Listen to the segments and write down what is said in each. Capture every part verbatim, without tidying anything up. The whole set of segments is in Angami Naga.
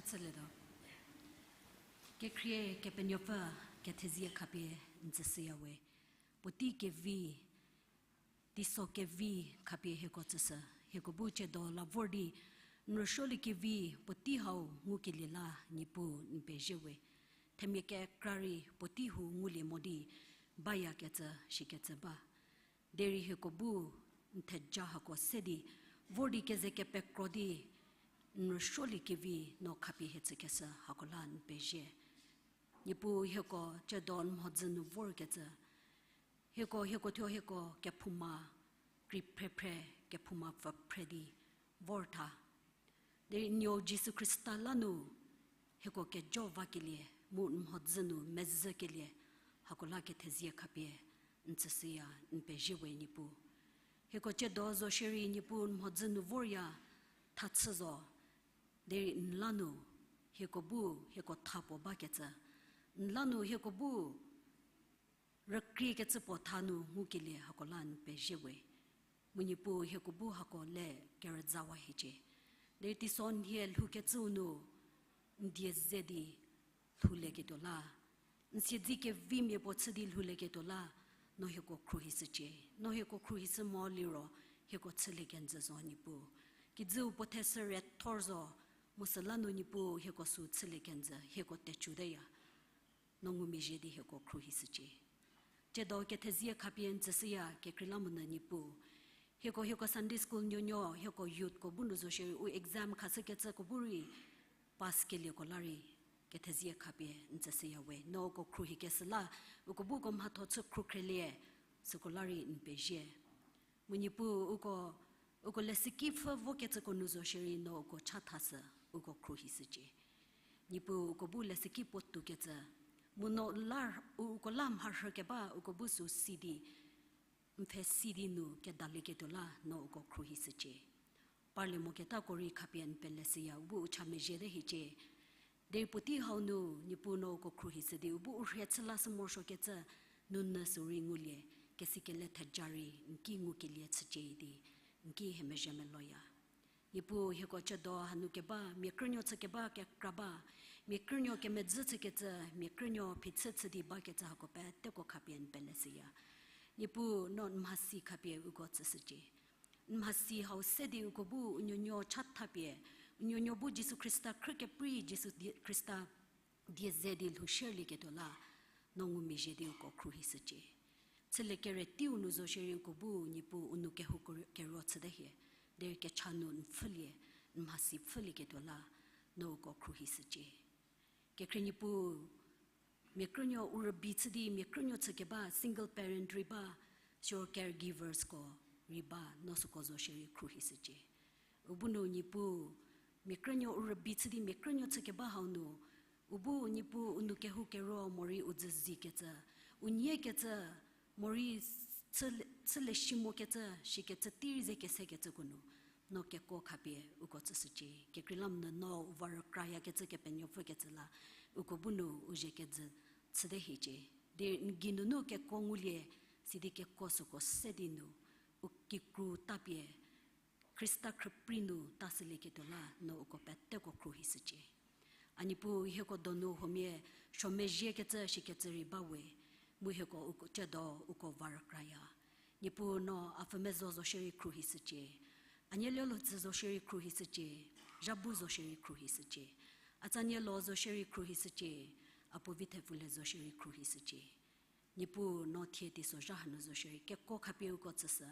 Sülietuo. Kekhrie Kepenuopfü, kethezie khapie n tsüshüya we. Puotei kevi, teiso kevi khapie hieko tsüshü, hieko bu tsiedo la vor di, n rüsuoliekevi puotei hau ngukelie la Niepuu n pezie we. Themia kekra rei puotei hu ngulie mo di, bayakecü shikecü ba. Derei hieko bu n theja hako se di, vor di keze kepekro di, n rüsuoliekevi no khapie hie tsükeshü hako la n pezie. Niepuu hieko tsiedo n mhodzü nu vorkecü, hieko, hieko thuo hieko kephouma kri phrephre, kephouma pfü phre di vor tha. Derei n nuo Jisu Khrista la nu hieko kejo vakelie, mu n mhodzü nu mezhükelie, hako la kethezie khapie n tsüshüya, n pezie we Niepuu. Hieko tsiedo zo shierei Niepuu n mhodzü nu vorya, thachü zo, derei n la nu hieko bu, hieko tha puo bakecü, n la nu hieko bu rükriekecü puo tha nu ngukelie hako la n pezie we. Mu Niepuu hieko bu hako le kerüzawa hiecie. Derei teiso n hie lhoukecüu nu n die ze di lhoulieketuo la, n siedze kevimia puo chü di lhoulieketuo la, no hieko khruohishücie. No hieko khruohishü mo liro, hieko chülie kenjü zo Niepuu. Kijüu puo theshü rethor zo, mu süla nu Niepuu hieko sü chülie kenjü, hieko techu teya. No ngumezhie di hieko khruohishücie. Tsiedo kethezie khapie n tsüshüya kekreilamonyü Niepuu. Hieko, hieko Sunday school nuonuo, hieko youthko bu nu zo shierei u exam khashükecüko bu rei pass kelieko la rei kethezie khapie n tsüshüya we. No uko khruohikeshü la, uko bu uko mhatho chü khruokhrelie, süko la rei n pezie. Mu Niepuu uko, uko leshüki pfhü vokecüko nu zo shierei no uko chathashü, uko khruohishücie. Niepuu uko bu leshüki puo toukecü, mu no la, u, uko la mharhükeba uko bu sü si di, n pfhe si di nu kedalieketuo la no uko khruohishücie. Parlie moketako rei khapie n peleshüya, u bu u cha mezhie te hiecie. Derei puotei hau nu Niepuu no uko khruohishü di u bu u rhie chü lashü morosuokecü, nunu sü rei ngulie, kesikele theja rei n ki ngukelie chücie di, n ki hie mezhie meloya. Niepuu hieko tsiedo hanu keba, mia krünuo chü keba kekra ba, mia krünuo kemedzü chükecü, mia krünuo phichü chü di bakecü hako peteko khapie n peleshüya. Niepuu no n mhasi khapie uko tsüshücie. N mhasi hau se di uko bu u nuonuo chathapie, u nuonuo bu Jisu Khrista khrükeprei Jisu di-, Khrista die ze di lhou sherlieketuo la, no ngumezhie di uko khruohishücie. Chülie kere teiu nu zo shierei uko bu Niepuu u nou kehou kero, kero chüte hie, derei kecha nu n pfhülie, n mhasi pfhülieketuo la, no uko khruohishücie. Kekhrie Niepuu, mia krünuo u rübei chü di mia krünuo chü keba single parent rei ba, siro caregiversko rei ba, no süko zo shierei khruohishücie. U bu nu Niepuu, mia krünuo u rübei chü di mia krünuo chü keba hau nu, u bu Niepuu u nou kehou kero morei u dzüzikecü, u niekecü, morei chü, chülie shi mokecü, shikecü tei rei ze kesekecüko nu, no kekuo khapie uko tsüshücie. Kekreilamonyü no u va rükrayakecü Kepenuopfükecü la, uko bu nu u zhie kejü chüte hiecie. Di n geinunu kekuo ngulie, sidi kekuo süko se di nu, u kikru tapie, Khrista khrüprei nu tashülieketuo la no uko peteko khruohishücie. A Niepuu hieko donu huomia suo mezhiekecü shikecü rei ba we, mu hieko uko tsiedo uko va rükraya. Niepuu no a pfü mezo zo shierei khruohishücie. A nielio lhotsü zo shierei khruohishücie. Zhabu zo shierei khruohishücie. A tsa nielo zo shierei khruohishücie. A puo vi thepfulie zo shierei khruohishücie. Niepuu no thie teisozha hanu zo shierei kekuo khapie uko tsüshü.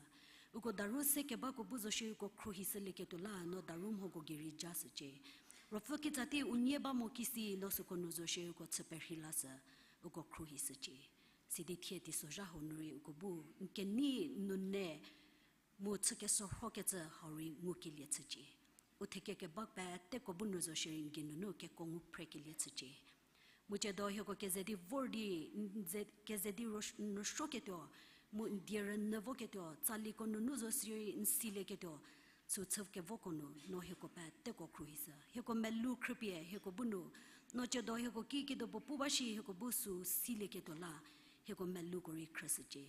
Uko daru se kebako bu zo shierei uko khruohishülieketuo la no daru mhoko gei rei ja shücie. Ruopfü kitsa tei u nie ba mo kisi no süko nu zo shierei uko chü perhei lashü, uko khruohishücie. Sidi thie teisozha hau nu rei uko bu n kenei nune mu chü kesorhokecü hau rei ngukelie chücie. U thekekeba peteko bu nu zo shierei n geinunu kekuo ngu phrekelie chücie. Mu tsiedo hieko keze di vor di, n ze, keze di n rüsuoketuo, mu n die rünyü voketuo, tsaliko nunu zo shierei n silieketuo, sü chü kevoko nu no hieko peteko khruohishü. Hieko melou khrüpie hieko bu nu, no tsiedo hieko kikidi puo pu ba shi hieko bu sü silieketuo la, hieko melouko rei khrüshücie.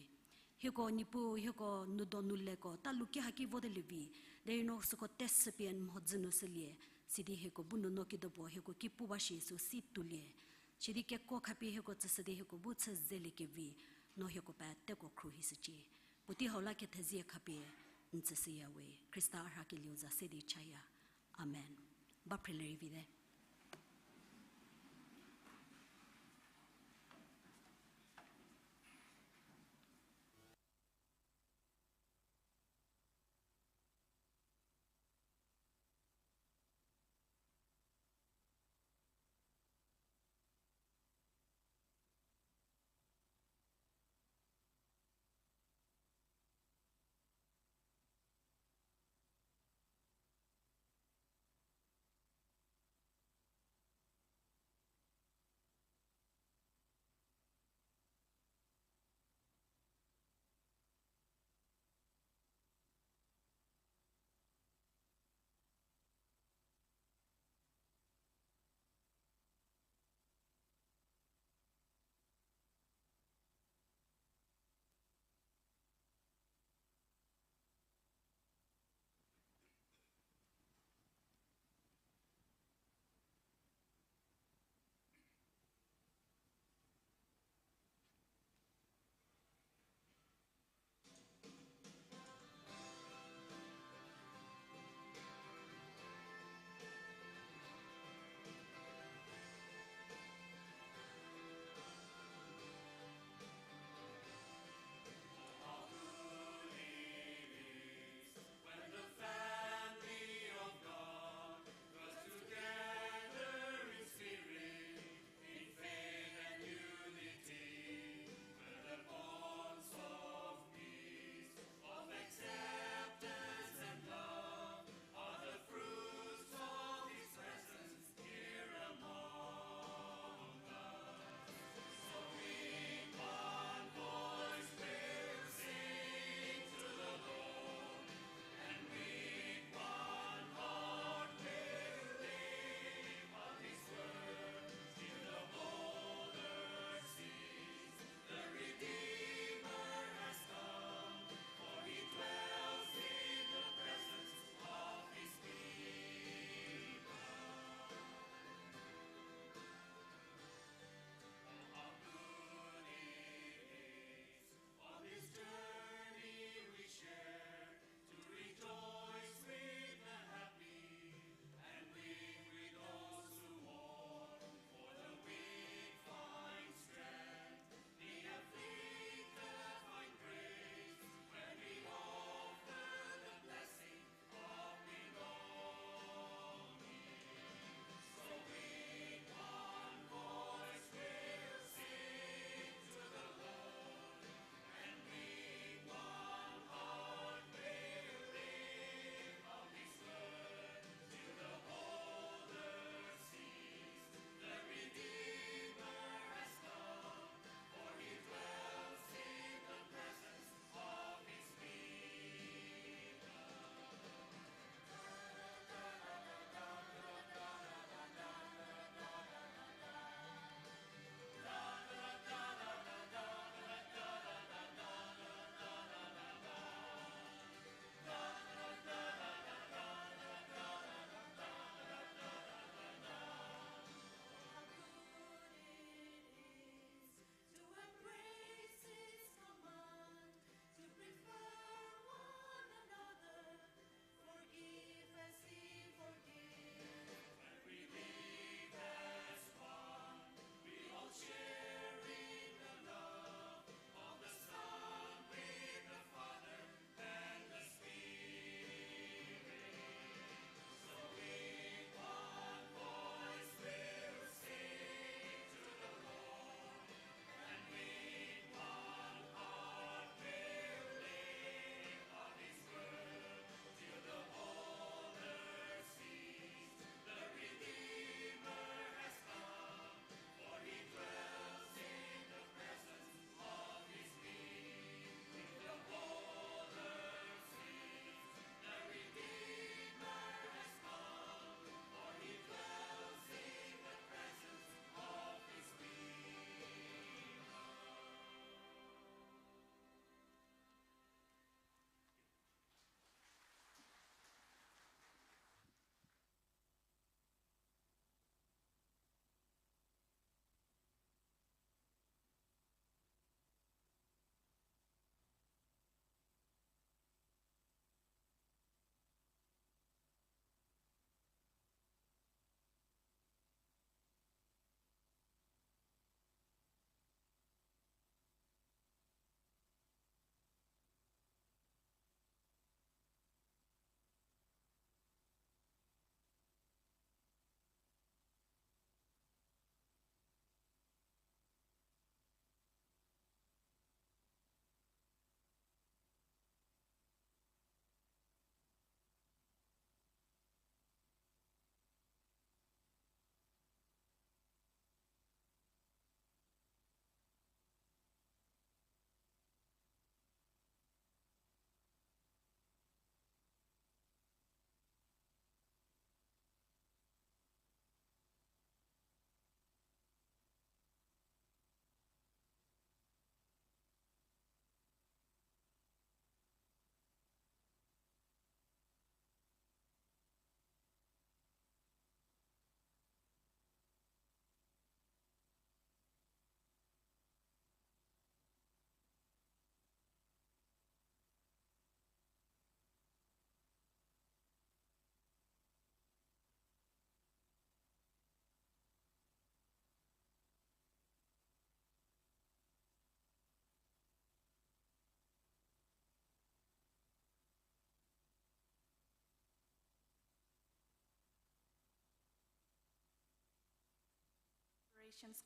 Hieko Niepuu, hieko nou donu leko, ta luki haki votelie vi, derei no süko teshüpie n mhodzü nu shülie, Sidi hieko bu nuonuo kidopuo hieko ki pu ba shi sü si tuolie. Sidi kekuo khapie hieko tsüshü di hieko bu chü zeliekevi, no hieko peteko khruohishücie. Puotei hau la kethezie khapie n tsüshüya we. Khrista a rhakelieu za se di chaya. Amen. Ba phrelie rei vite.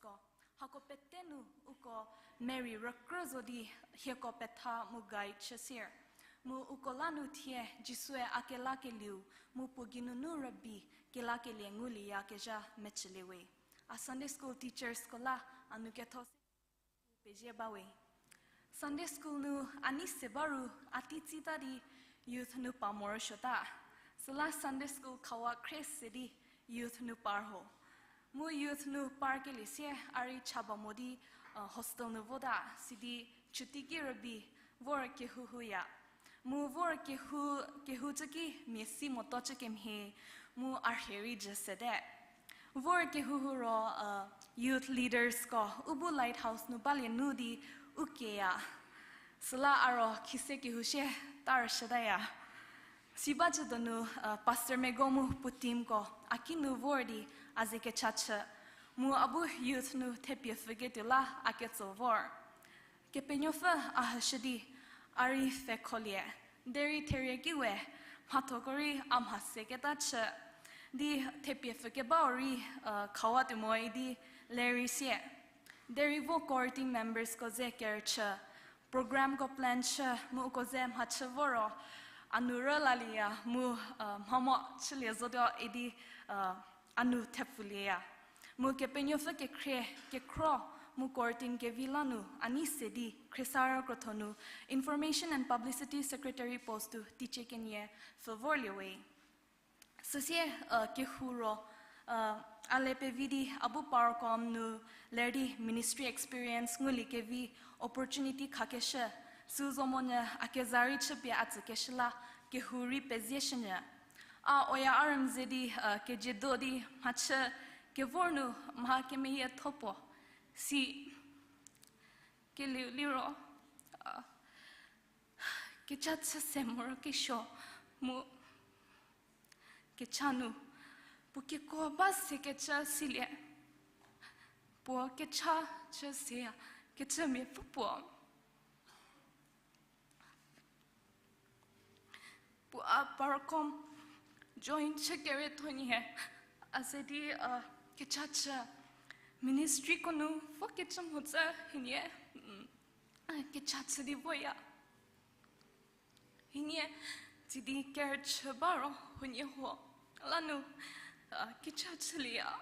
Ko. Hako pete nu uko Mary rükrü zo di hieko petha mu guide chü sier. Mu uko la nu thie Jisue a kelakelieu mu puo geinunu rübei kelakelie ngulieyakezha mechüliewe. A Sunday school teachers ko la a nu ketho se pezie bawe. Sunday school nu a nei se ba ru a tei tsita di youth nu pa morosuota. Süla Sunday school khawa khrie se di youth nu par ho. Mu youth nu parkelie sie a rei cha ba mo di hostel nu vota, sidi chuti ki rübei vor kehouhouya. Mu vor kehou, kehou cü ki mia si moto cü kemhie, mu a rhie rei jü sete. Vor kehouhou ro youth leaders ko u bu Lighthouse nu balie nu di u kieya. Süla a ro khise kehou shie ta rüshütaya. Si ba cü donu pastor Mego mu puo team ko a kinu vor di a ze kecha chü. Mu a bu youth nu thepiepfüketuo la a ketso vor. Kepenuopfü a hüshü di a rei pfhekholie. Derei therie ki we mhathoko rei a mha se keta chü di thepiepfü kebau rei khawatuo mo idi lerei sie. Derei vo core team members ko ze kerüchü, program ko plan chü mu uko ze mhachü vo ro a nu rülalieya mu mhamo chülie zotuo idi a nu thepfulieya. Mu Kepenuopfü kekhrie kekhro mu core team kevi la nu a nei se di khriesarü krotho nu Information and Publicity Secretary post-u teicie kenie pfhü vorlie we. Süsie kehou ro a le pevi di a bu Parkom nu ler di ministry experience ngulie kevi opportunity khakeshü, sü zo monyü a keza rei chüpie a tsükeshü la kehou rei pezieshünyü. A oya a rümze di kejiedo di mhachü kevor nu mha kemeyietho puo si kelieu liro kecha chü se morokesuo mu kecha nu puo kekuo ba se kecha silie. Puo kecha chü seya kechümia pfü puo Puo a Parkom join chü kerietho nhie, a ze di kecha chü ministryko nu vo kecü mhodzü hienie kecha chü di voya. Hienie tsidi kerüchü ba ro huoniehuo la nu kecha chülieya.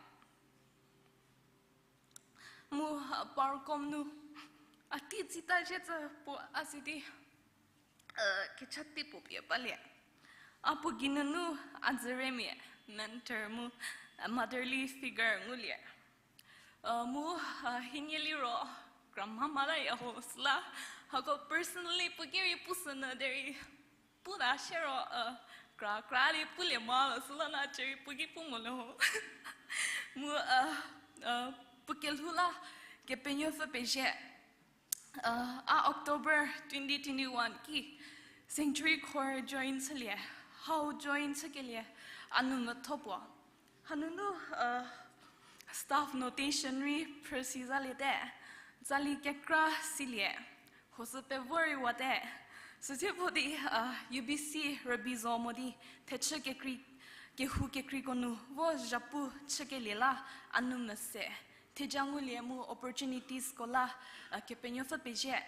Mu Parkom nu a tei tsita zhie tsü puo a ze di kecha tei puo pie balie. A puo geinunu a dzüremia mentor mu motherly figure ngulie. Mu hienie liro kra mha mhataya ho süla hako personally puo ki rei pushünyü derei puta shiro kra kra li pulie mo süla na cierei puo ki pu mo le ho. Mu puo kelhou la Kepenuopfü pezie. A October twenty twenty-one ki Sanctuary Choir join chülie, hau join chükelie a nu metho puo. Hanunu staff notation rei phrüsi zaliete, zali kekra silie, hosü pevo rei wate. Süsie puo di UBC rübei zo mo di thechü kekrei, kehou kekreiko nu vo zhapu chükelie la a nu mese. Theja ngulie mu opportunitiesko la Kepenuopfü pezie.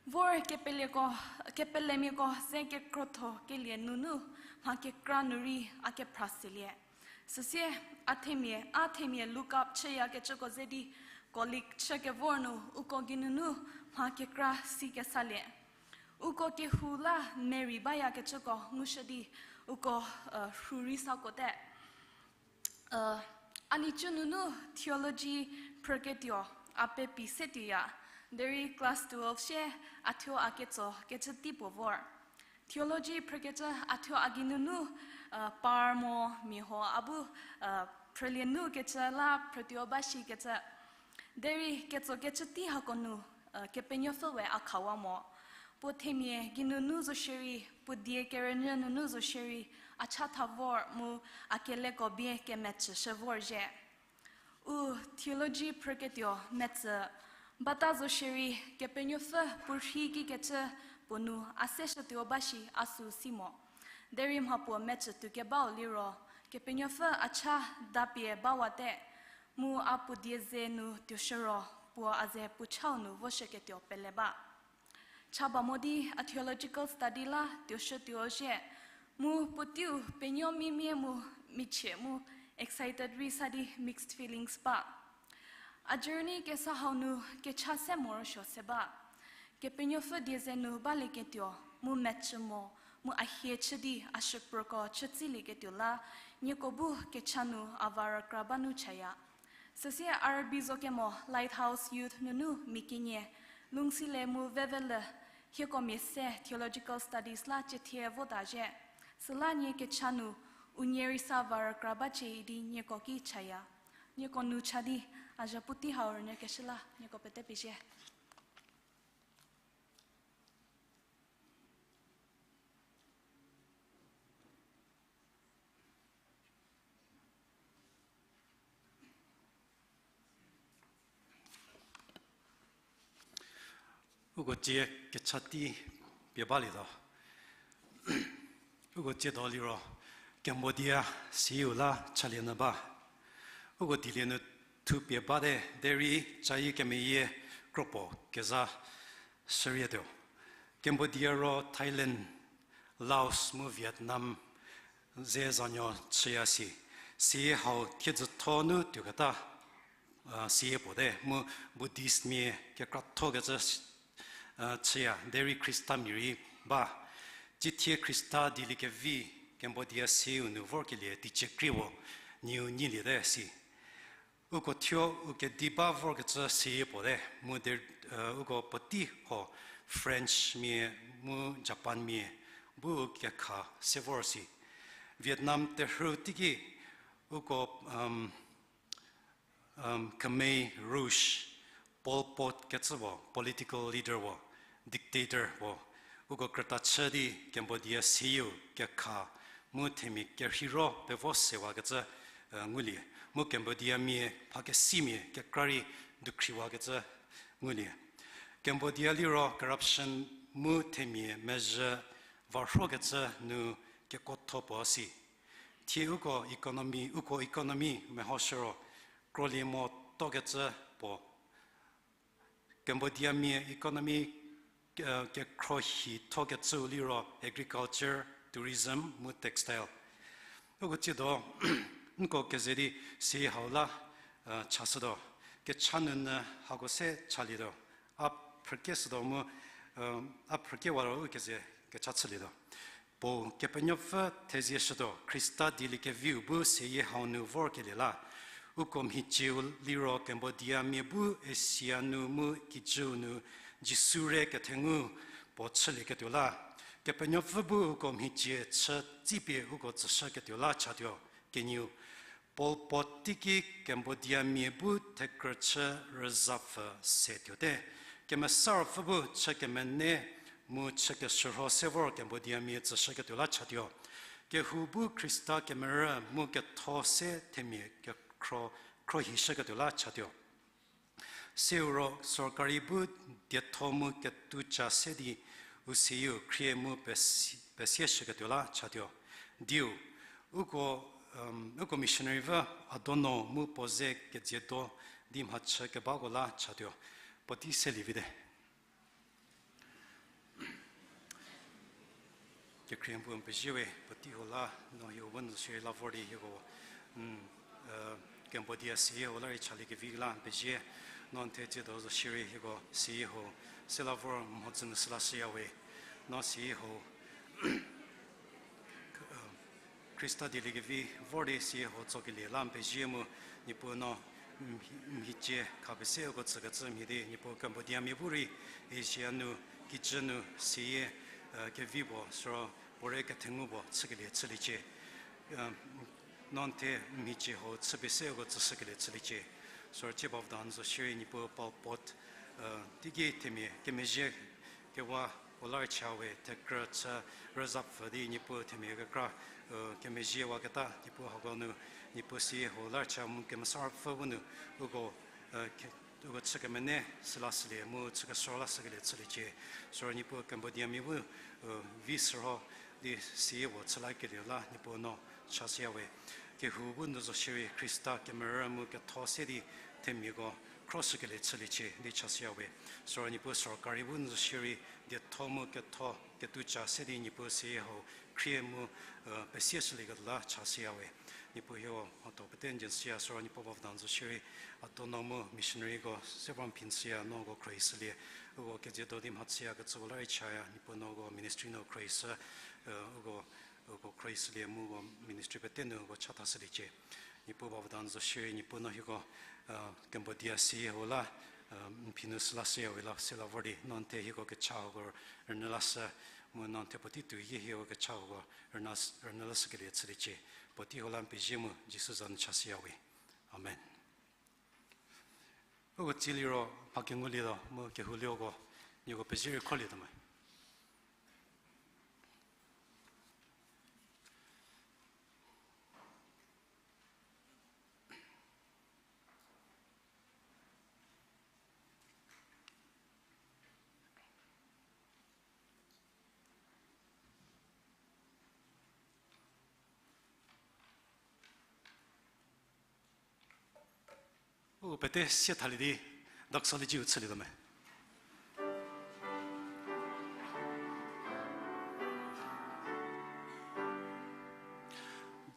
Vor kepeleko, kepelemiako ze kekrotho kelie nunu mha kekra nu rei a kephra selie. Süsie a themia, a themia look up chüyakecüko ze di colleague chü kevor nu uko geinunu mha kekra si kesalie. Uko kehou la merei bayakecüko ngushü di uko rhu rei sakote. A nhicu nunu theology phrüketuo a pepi se tuoya, derei class twelve shie a thuo a ketso kecü tei puo vor. Theology phrükecü a thuo a geinunu par mo mia huo a bu phrülie nu kecü la phrütuo ba shikecü. Derei ketso kecü tei hako nu Kepenuopfü we a khawa mo. Puo themia geinunu zo shierei, puo die kerünyü nunu zo shierei, a chatha vor mu a keleko bie kemetsüshü vorzhie. U theology phrüketuo metsü bata zo shierei Kepenuopfü puo rhi kikecü puo nu a seshütuo ba shi a sü si mo. Derei mha puo metsü tuokebau liro Kepenuopfü a cha dapie bawate. Mu a puo die ze nu tuoshü ro, puo a ze puo chau nu voshüketuo pele ba. Cha ba mo di a theological study la tuoshütuo zhie, mu puoteiu penuo mimie mu michie mu excited rei sa di mixed feelings ba. A journey kesa hau nu kecha se morosuo se ba. Kepenuopfü die ze nu balieketuo, mu mecü mo, mu a hie chü di a shüphrüko chütsilieketuo la, nieko bu kecha nu a va rükra ba nu chaya. Süsie a rübei zo kemo Lighthouse Youth nunu mia kenie, Lungsi le mu Vevele, hieko mia se theological studies la ciethie vota zhie. Süla nie kecha nu, unie rei sa va rükra ba cie idi nieko ki chaya. Nieko nu cha di, a zhapu tei hau rünyükeshü la nieko pete pezie. Uko tsie kecha tei pie balietuo. Uko tsiedo liro Cambodia siu la chalie nyü ba. Uko dielie nu thupie bate derei cayie kemeyie kropuo kezha shürietuo. Cambodia ro Thailand, Laos mu Vietnam ze zanuo chüya si. Si hau thiedzütho nu tuoketa, a, sie puo te mu Buddhistmia kekratho kecü, a, chüya derei Khristamia rei ba. Cithie Khrista dieliekevi Cambodia siu nu vorkelie teicie krie puo nieu nyilie te si. Uko thuo u kedi ba vorkecü sie puo te mu de, a, uko puotei ho Frenchmia mu Japanmia bu u kekha se vor si. Vietnam terhü teiki uko, um, um, Khmer Rouge, Pol Pot kecü puo, political leader puo, dictator puo, uko krüta chü di Cambodia siu kekha mu themia kerheiro pevo sewakecü, e, ngulie. Mu Cambodiamia mhakesimia kekra rei dukhriwakecü ngulie. Cambodia liro corruption mu themia mezhü varhokecü nu kekuotho puo si. Thie uko economy, uko economy mehoshü ro krolie mo tokecü puo. Cambodiamia economy, e, kekhrohithokecüu liro agriculture, tourism mu textile. Uko tsiedo, nko keze di si hau la, e, chashütuo. Kecha nunu hako se chalietuo. A phrüke shütuo mu, e, a phrükewa ro u keze kecha chülietuo. Puo Kepenuopfü thezie shütuo, Khrista dieliekeviu bu seyie hau nu vorkelie la. Uko mhicieu liro Cambodiamia bu Asia nu mu kijüu nu Jisu re kethengu puo chülieketuo la. Kepenuopfü bu uko mhicie chü tsipie uko tsüshüketuo la chatuo. Kenieu, Pol Pot teiki Cambodiamia bu thekrü chü rüzapfü se tuote. Kemesa Ruopfü bu chü kemene mu chü keshürho se vor Cambodiamia tsüshüketuo la chatuo. Kehou bu Khrista kemerü mu ketho se themia kekhro, khrohishüketuo la chatuo. Seu ro sorkari bu dietho mu ketuca se di u siu khrie mu pesi-, pesieshüketuo la chatuo. Diu, uko, um, uko missionary vü Adono mu puo ze kedziedo di mhachü kebako la chatuo. Puotei selie vite. Kekhriepuu n pezie we, puotei hau la, no hieko bu n zo shierei la vor di hieko, mm, e, Cambodia siu la rei chaliekevi la n pezie, no n thedziedo zo shierei hieko siu se la vor mhodzü nu süla shüya we, no siu Khrista dieliekevi vor di siu tsokelie la n pezie mu, Niepuu no mhi-, mhicie khapie se uko tsükecü mhie di, Niepuu Cambodiamia bu rei Asia nu, kijü nu, siu, e, kevi puo, süro puo re kethengu puo chükelie chüliecie. E, no n the mhicie hau chüpie se uko tsüshükelie chüliecie. Süro cie bavda n zo shierei Niepuu Pol Pot, e, teiki themia kemezhie kewa puo la rei cha we thekrü chü rüzapfü di Niepuu themia kekra, e, kemezhiewaketa Niepuu hako nu Niepuu siu la rei cha mu Kemesa Ruopfü bu nu uko, e, ke-, uko chü kemene süla shülie mu chü keshürho la shükelie chüliecie. Süro Niepuu Cambodiamia bu, e, vi shürho di siu puo chü lakelie la Niepuu no chashüya we. kehou bu n zo shierei Khrista kemerü mu ketho se di themiako khroshükelie chüliecie di chashüya we. Süro Niepuu sorkari bu n zo shierei dietho mu ketho ketuca se di Niepuu seyie hau khrie mu, e, pesie shülieketuo la chashüya we. Niepuu hieko mhatho pete n jü shüya, süro Niepuu bavüda n zo shierei a dono mu missionaryko se vor n phi n shüya, no uko khruohishülie, uko kejiedo di mhachüyakecüko la rei chaya, Niepuu no uko ministry nu khruohishü, e, uko uko khruohishülie mu uko ministry pete nu uko chathashüliecie. Niepuu bavüda n zo shierei Niepuu no hieko, e, Cambodia seyie hau la, e, n phi nu süla shüya we la, süla vor di no n the hieko kecha hako rünyü lashü, mu no n the puotei tuoyie hieko kecha hako rünyü lashükelie chüliecie. Puotei hau la n pezie mu Jisu za nu chashüya we. Amen. Uko tsie liro mha kengulietuo mu kehou lioko, nieko pezie rei khrolietuo me. U pete sie thalie di, doxology u chülietuo me.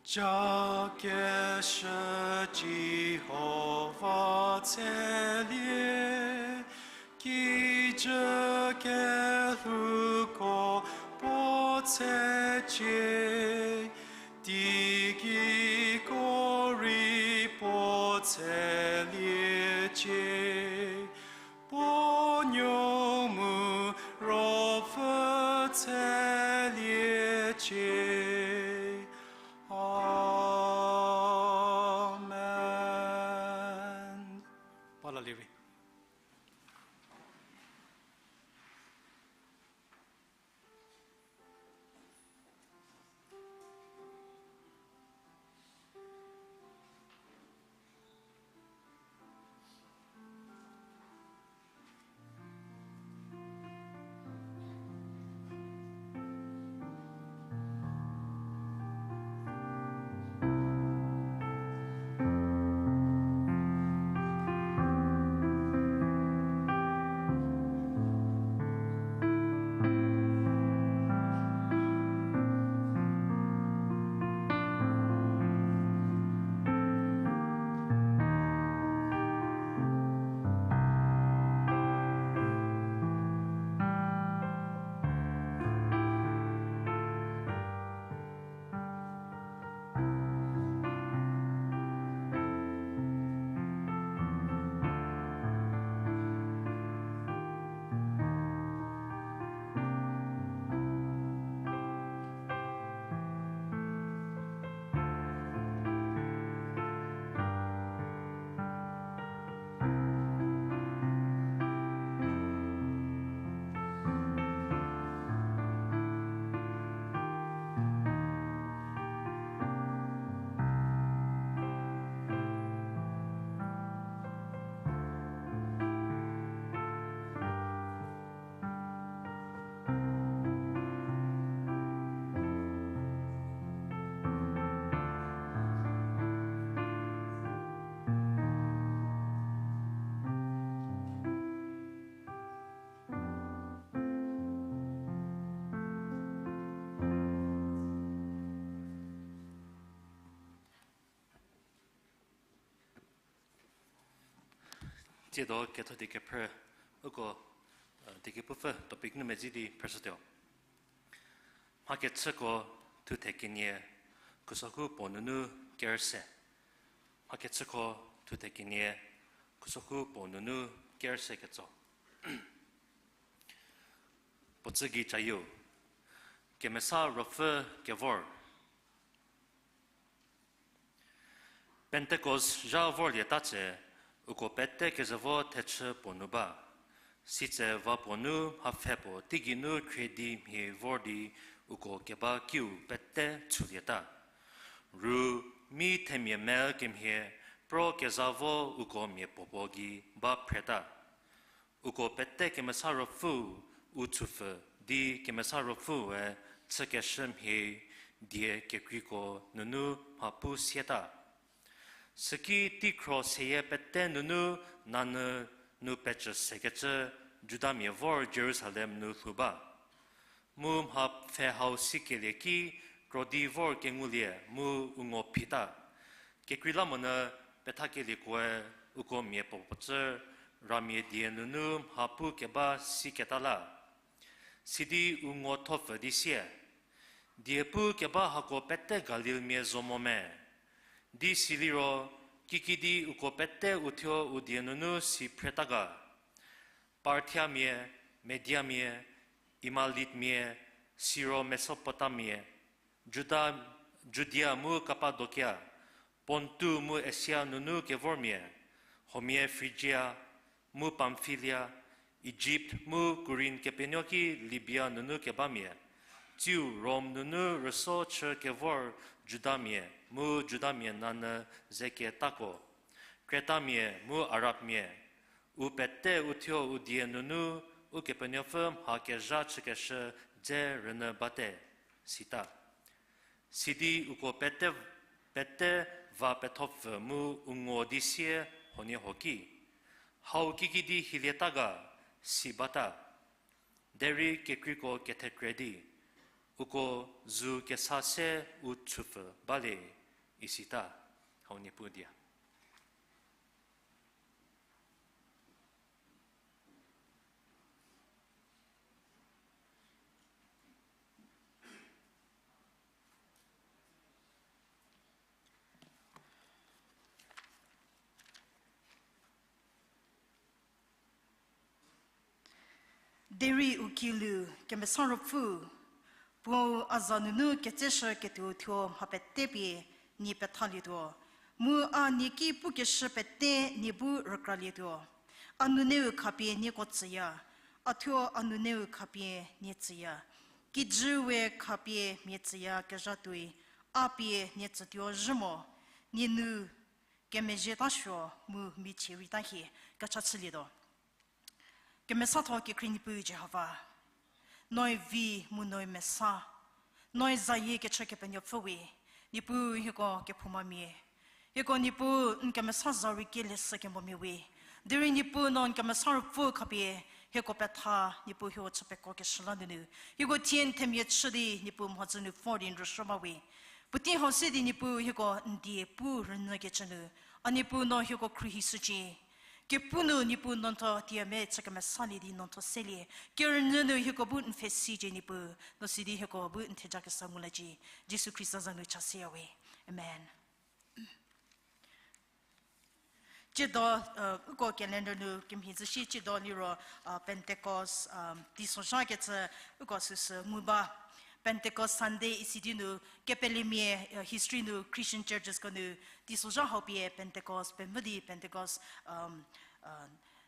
Jakeshü Jihova tselie, kijü kelhouko puo tsecie, teigei ko rei puo tseliecie, puo nuo mu ruopfü tseliecie. Amen. Pala liri. Tsiedo ketho di kephrü, uko, e, di kepupfü topic nu medzi di phrüshütuo. Mhakechüko thuthe kenie, khusoku puo nunu kerse. Mhakechüko thuthe kenie, khusoku puo nunu kerse ketso. Puo tsü gei cayieu, Kemesa Ruopfü kevor. Pentekos zha vorlieta tse, uko pete kezevo thechü puo nu ba. Sitse va puo nu mhapfhe puo teigei nu khrie di mhie vor di uko keba kiu pete chülieta. Ru mi themia mel kemhie pro keza vo uko miapuopuo gei ba phreta. Uko pete Kemesa Ruopfü u chüpfü di Kemesa Ruopfüe chükeshü mhie die kekreiko nunu mha pu sieta. Süki teikhro seyie pete nunu nanyü nu pecü sekecü Judamia vor Jerusalem nu lhou ba. Mu mha pfhe hau sikelie ki krodi vor kengulie mu u ngo phita. Kekreilamonyü pethakeliekoe uko mia puo puo cü ramia die nunu mha pu keba siketa la. Sidi u ngo thopfü di sie, die pu keba hako pete Galilmia zo mo me? Di siliro, kikidi uko pete uthuo u die nunu si phreta ga? Parthiamia, Mediamia, Emalitmia, siro Mesopotamia, Juda, Judia mu Kapadokia, Pontu mu Asia nunu kevormia, huomia Frigia mu Pamfilia, Ijipt mu Kurin kepenuo ki Libia nunu kebamia, tsiu Rom nunu rüso chü kevor Judamia mu Judamia nanyü ze ketako, Kretamia mu Arabmia, u pete uthuo u die nunu Ukepenuopfü mha kezha chükeshü dze rünyü bate, sita. Sidi uko pete, pete va pethopfü mu u ngo di sie huoniehuo ki, hau kikidi hilieta ga, si bata. Derei kekreiko kethekre di, uko zu kesa se u chüpfü balie, isita. Hau Niepuu die. Derei u kilu Kemesa Ruopfü, puo a za nunu ketseshü ketuo thuo mha pete pie nie pethalietuo, mu a nie ki pukeshü pete nie bu rükralietuo. A nuneu khapie nieko tsüya, a thuo a nuneu khapie nie tsüya. Kijüu we khapie mia tsüya kezha tuoi, a pie nie tsütuo zhü mo, nie nu kemezhieta suo mu michie rei ta hie, kecha chülietuo. Kemesatho kekhrie Niepuu Jihova, noe vi mu noe mesa, noe zayie kechü Kepenuopfü we, Niepuu hieko kephoumamia, hieko Niepuu n kemesa za rei kie leshü kemomia we, derei Niepuu no n Kemesa Ruopfü khapie hieko petha, Niepuu hieko chü pekuokeshü la nunu, hieko thie n themia chü di Niepuu mhodzü nu vor di n rüsuo ba we. Puotei hau se di Niepuu hieko n die pu rünyükecü nu, a Niepuu no hieko khruohishücie. Kepu nu Niepuu no n thuo tiame chü kemesalie di no n thuo selie. Kerünyü nu hieko bu n pfhesicie Niepuu, no sidi hieko bu n thejakesa ngulacie. Jisu Khrista za nu cha seya we. Amen. Tsiedo, uko calendar nu kemhie zhü shi tsiedo liro, Pentecost, teisozha kecü uko süsü ngu ba. Pentecost Sunday isi di nu kepelemia, history nu Christian churchesko nu teisozha hau pie Pentecost pemvü di Pentecost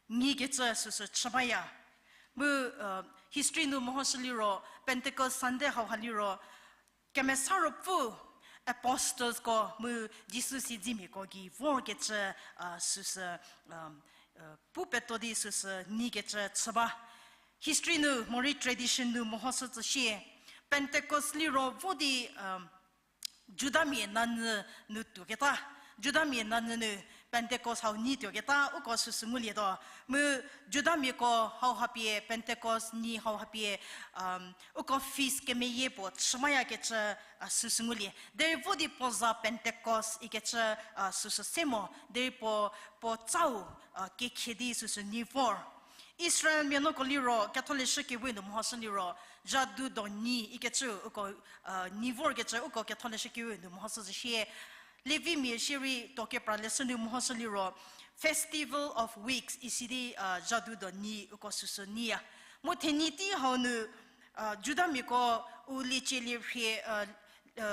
nyi kecü süsü chü baya. Mu history nu mehoshü liro Pentecost Sunday hauha liro Kemesa Ruopfü apostlesko mu Jisu siedzemiako gei vorkecü süsü pu peto di süsü nyi kecü chü ba. History nu morei tradition nu mehoshü tsü shie, Pentecost liro vo di Judamia nanyü nu tuoketa, Judamia nanyü nu Pentecost hau nyi tuoketa uko süsü ngulietuo. Mu Judamiako hauha pie Pentecost nyi hauha pie uko feast kemeyie puo chü bayakecü süsü ngulie. Derei vo di puo za Pentecost ikecü süsü se mo, derei puo, puo tsau kekhie di süsü nyi vor. Israelmia nuoko liro ketholeshü kewe nu mehoshü liro, zhadu do nyi ikecü uko nyi vorkecü uko ketholeshü kewe nu mehoshü zhü shie. Levimia shierei tuo kepra leshü nu mehoshü liro, Festival of Weeks isi di zhadu do nyi uko süsü nyiya. Mu thenyi tei hau nu Judamiako u liecie lierhie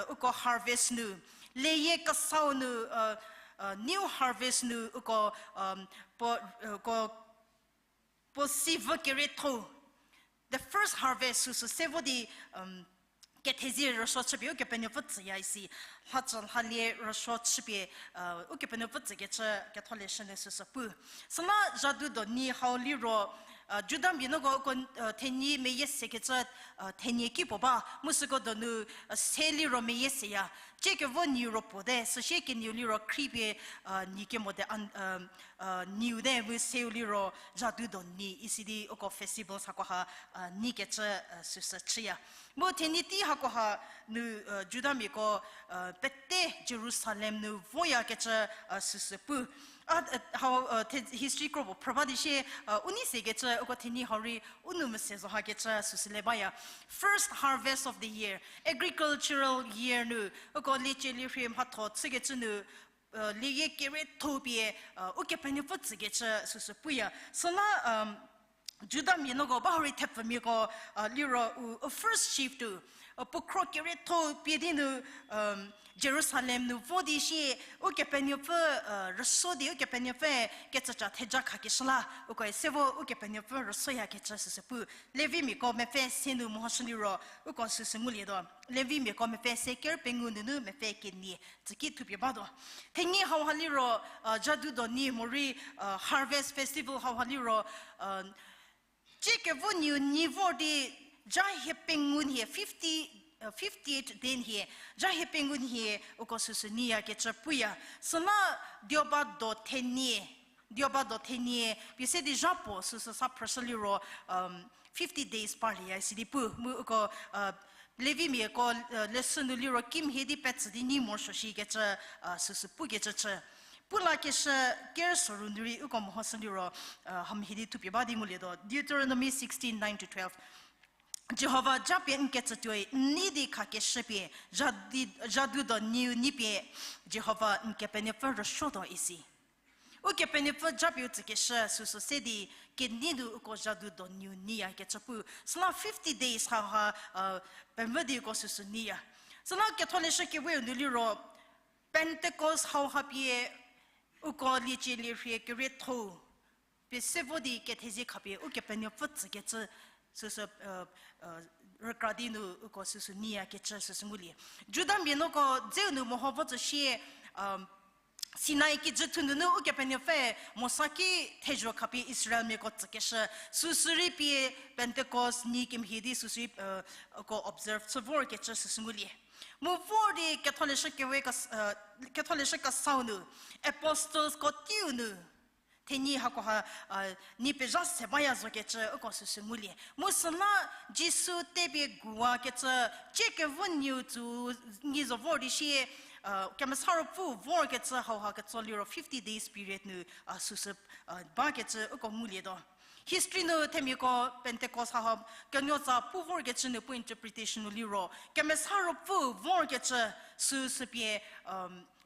uko harvest nu, leyie kesau nu, new harvest nu uko puo, uko puo si vü kerietho, the first harvest süsü se vo di kethezie rüsuo chüpie Ukepenuopfü tsüya isi, lhacü lhalie rüsuo chüpie Ukepenuopfü tsükecü ketholeshü nu süsü pu. Süla zhadu do nyi hau liro Judamia nuoko uko thenyi meyie sekecü, thenyi ki puo ba, mu süko donu se liro meyie seya. Tsie kevo niu ro puo te, süsie kenieu liro khriepie, ni kemo te, niu te mu seu liro zhadu do ni isi di uko festival hakoha, ni kecü, süsü chüya. Mu thenyi tei hakoha nu, Judamiako, pete Jerusalem nu voyakecü, süsü pu. A, hau, history kro puo phrü ba di shie, u nei sekecü uko thenyi hau rei u nou mese zo hakecü süsü le baya. First harvest of the year, agricultural year nu, uko liecie lirhie mhatho chükecü nu, liyie kerietho pie, Ukepenuopfü tsükecü süsü puya. Süla, Judamia nuoko ba hau rei thepfumiako, liro u, u first shift u, puo khro kerietho pie di nu, Jerusalem nu vo di shie, Ukepenuopfü, rüso di Ukepenuopfü kecüca theja khakeshü la, ukoe se vo Ukepenuopfü rüsoyakecü süsü pu. Levimiako mepfü se nu mehoshü liro, uko süsü ngulietuo. Levimiako mepfü se ker pengou nunu mepfü kenie tsüki thupie batuo. Thenyi hauha liro, zhadu do ni morei, harvest festival hauha liro, tsie kevo niu nyi vor di, zha hie pengou nhie, fifty eight day nhie, zha hie pengou nhie uko süsü nyiyakecü puya. Süla dioba do thenie, dioba do thenie pie se di zha puo süsü sa phrüshü liro, fifty days parlieya isi di pu. Mu uko, Levimiako, leshü nu liro kimhie di petsü di nyi morosuo shikecü, süsü pukecü chü. Pu lakeshü ker soru nu rei uko mehoshü liro, hamhie di thupie ba di ngulietuo. Deuteronomy sixteen nine to twelve. Jihova japie n kecütuoi n nei di khakeshü pie, zhadu do niu nyi pie, Jihova n Kepenuopfü rüsuotuo isi. Ukepenuopfü japie u tsükeshü süsü se di, kenei nu uko zhadu do niu nyiyakecü pu. Süla fifty days hauha, pemvü di uko süsü nyiya. Süla ketholeshü keweu nu liro, Pentecost hauha pie, uko liecie lirhie kerietho pie se vo di kethezie khapie Ukepenuopfü tsükecü süsü, rükra di nu uko süsü nyiyakecü süsü ngulie. Judamia nuoko dzeu nu meho vo tsü shie, Sinai kijüthou nunu Ukepenuopfü Mosa ki thezho khapie Israelmiako tsükeshü, süsü rei pie Pentecost nyi kemhie di süsü rei, uko observe chü vorkecü süsü ngulie. Mu vor di ketholeshü kewe kas-, ketholeshü kasau nu, apostlesko teiu nu, thenyi hakoha, nyi pezha se baya zokecü uko süsü ngulie. Mu süla Jisu tepie guwakecü, tsie kevo niu tsü nyi zo vor di shie, Kemesa Ruopfü vorkecü hauha ketso liro fifty days period nu, süsü, bakecü uko ngulietuo. History nu themiako Pentecost hauha kenuotsa pu vorkecü nu pu interpretation nu liro, Kemesa Ruopfü vorkecü süsü pie,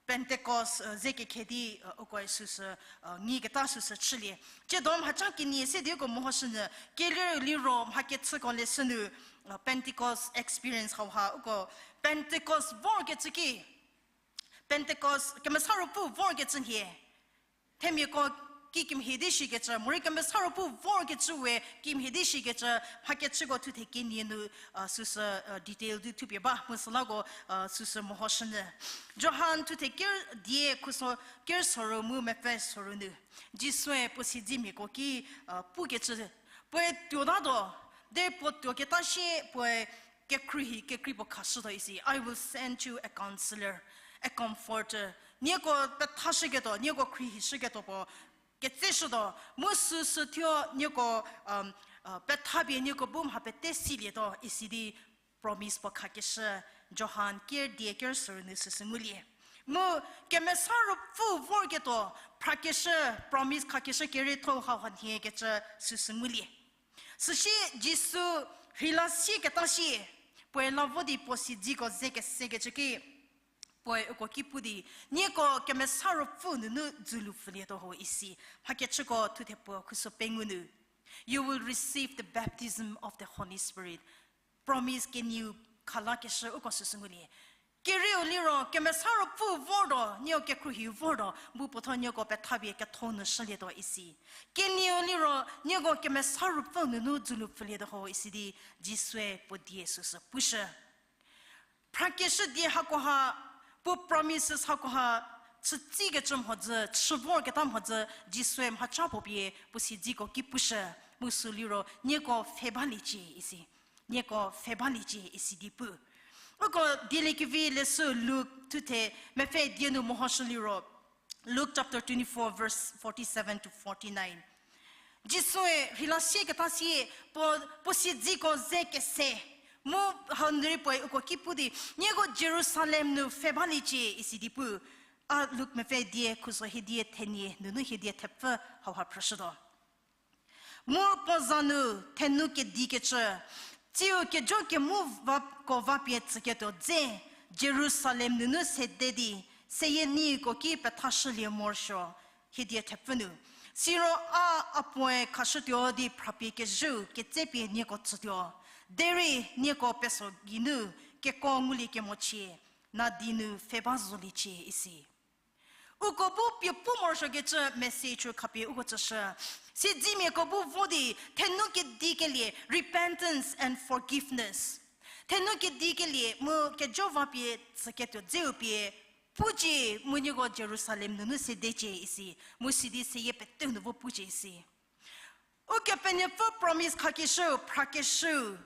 Pentecost, ze kekhe di, ukoe süsü, ngiketa süsü chülie. Tsiedo mhacha kenie se di uko mehoshünyü, kelir liro mhakechüko leshü nu, Pentecost experience hauha uko Pentecost vorkecü ki, Pentecost Kemesa Ruopfü vorkecü nhie, themiako ki kemhie di shikecü, morei Kemesa Ruopfü vorkecü we kemhie di shikecü, mhakechüko thuthe kenie nu, süsü, detail di thupie ba, mu sülako, süsü mehoshünyü. Johan thuthe ker die khuso ker soru mu mepfü soru nu, Jisue puo siedzemiako ki, pukecü, puoe tuotatuo, derei puo tuoketa shie puoe kekhruohi kekrei puo khashütuo isi. I will send you a counselor, a comforter. Nieko pethashüketuo, nieko khruohishüketuo puo ketseshütuo, mu süsü thuo nieko, pethapie nieko bu mha pete silietuo isi di promise puo khakeshü, Johan ker die ker soru nu süsü ngulie. Mu Kemesa Ruopfü vorketuo, phrakeshü, promise khakeshü kerietho hauha nhiekecü süsü ngulie. Süsie Jisu rheila sieketa sie, puoe la vo di puo siedziko ze kesekecü ki, puoe uko ki pu di, nieko Kemesa Ruopfü nunu dzülu pfülietuo ho isi, mhakechüko thuthe puo khuso pengou nu. You will receive the baptism of the Holy Spirit. Promise kenieu khalakeshü uko süsü ngulie. Kerieu liro Kemesa Ruopfü vortuo, nieko kekhruohi vortuo, mu puotho nieko pethapie ketho nu shülietuo isi. Kenieu liro nieko Kemesa Ruopfü nunu dzülu pfülietuo ho isi di Jisue puo die süsü pushü. Phrakeshü die hakoha, puo promises hakoha, chütsikecü mhodzü, chü vorketa mhodzü, Jisue mhacha puo pie puo siedziko ki pushü. Mu sü liro, nieko pfhe baliecie isi. Nieko pfhe baliecie isi di pu. Uko dieliekevi leshü Luk thuthe mepfü die nu mehoshü liro. Luke chapter twenty-four, verse forty-seven to forty-nine. Jisue rheila sieketa sie, puo, puo siedziko ze kese. Mu hau nurei puoe uko ki pu di, nieko Jerusalem nu pfhe baliecie isi di pu. A Luk mepfü die khuso hiedie thenie nunu hiedie thepfü hauha phrüshütuo. Mu puo za nu thenu kedikecü, tsiu kejo kemu vako vapie tsüketuo dze, Jerusalem nunu sede di, seyie nieko ki pethashülie morosuo, hiedie thepfü nu. Siro a, a puoe khashütuo di phrapie kezhüu ketsepie nieko tsütuo. Derei nieko peso geinu keko ngulie kemochie, nadi nu pfhe ba zoliecie isi. Uko bu pie pu morosuokecü message-u khapie uko tsüshü. Siedzemiako bu vo di, thenu kedikelie, repentance and forgiveness. Thenu kedikelie mu kejo vapie tsüketuo dzeu pie, pucie mu nieko Jerusalem nunu sedecie isi, mu sidi seyie peteu nu vo pucie isi. Ukepenuopfü promise khakeshüu, phrakeshüu,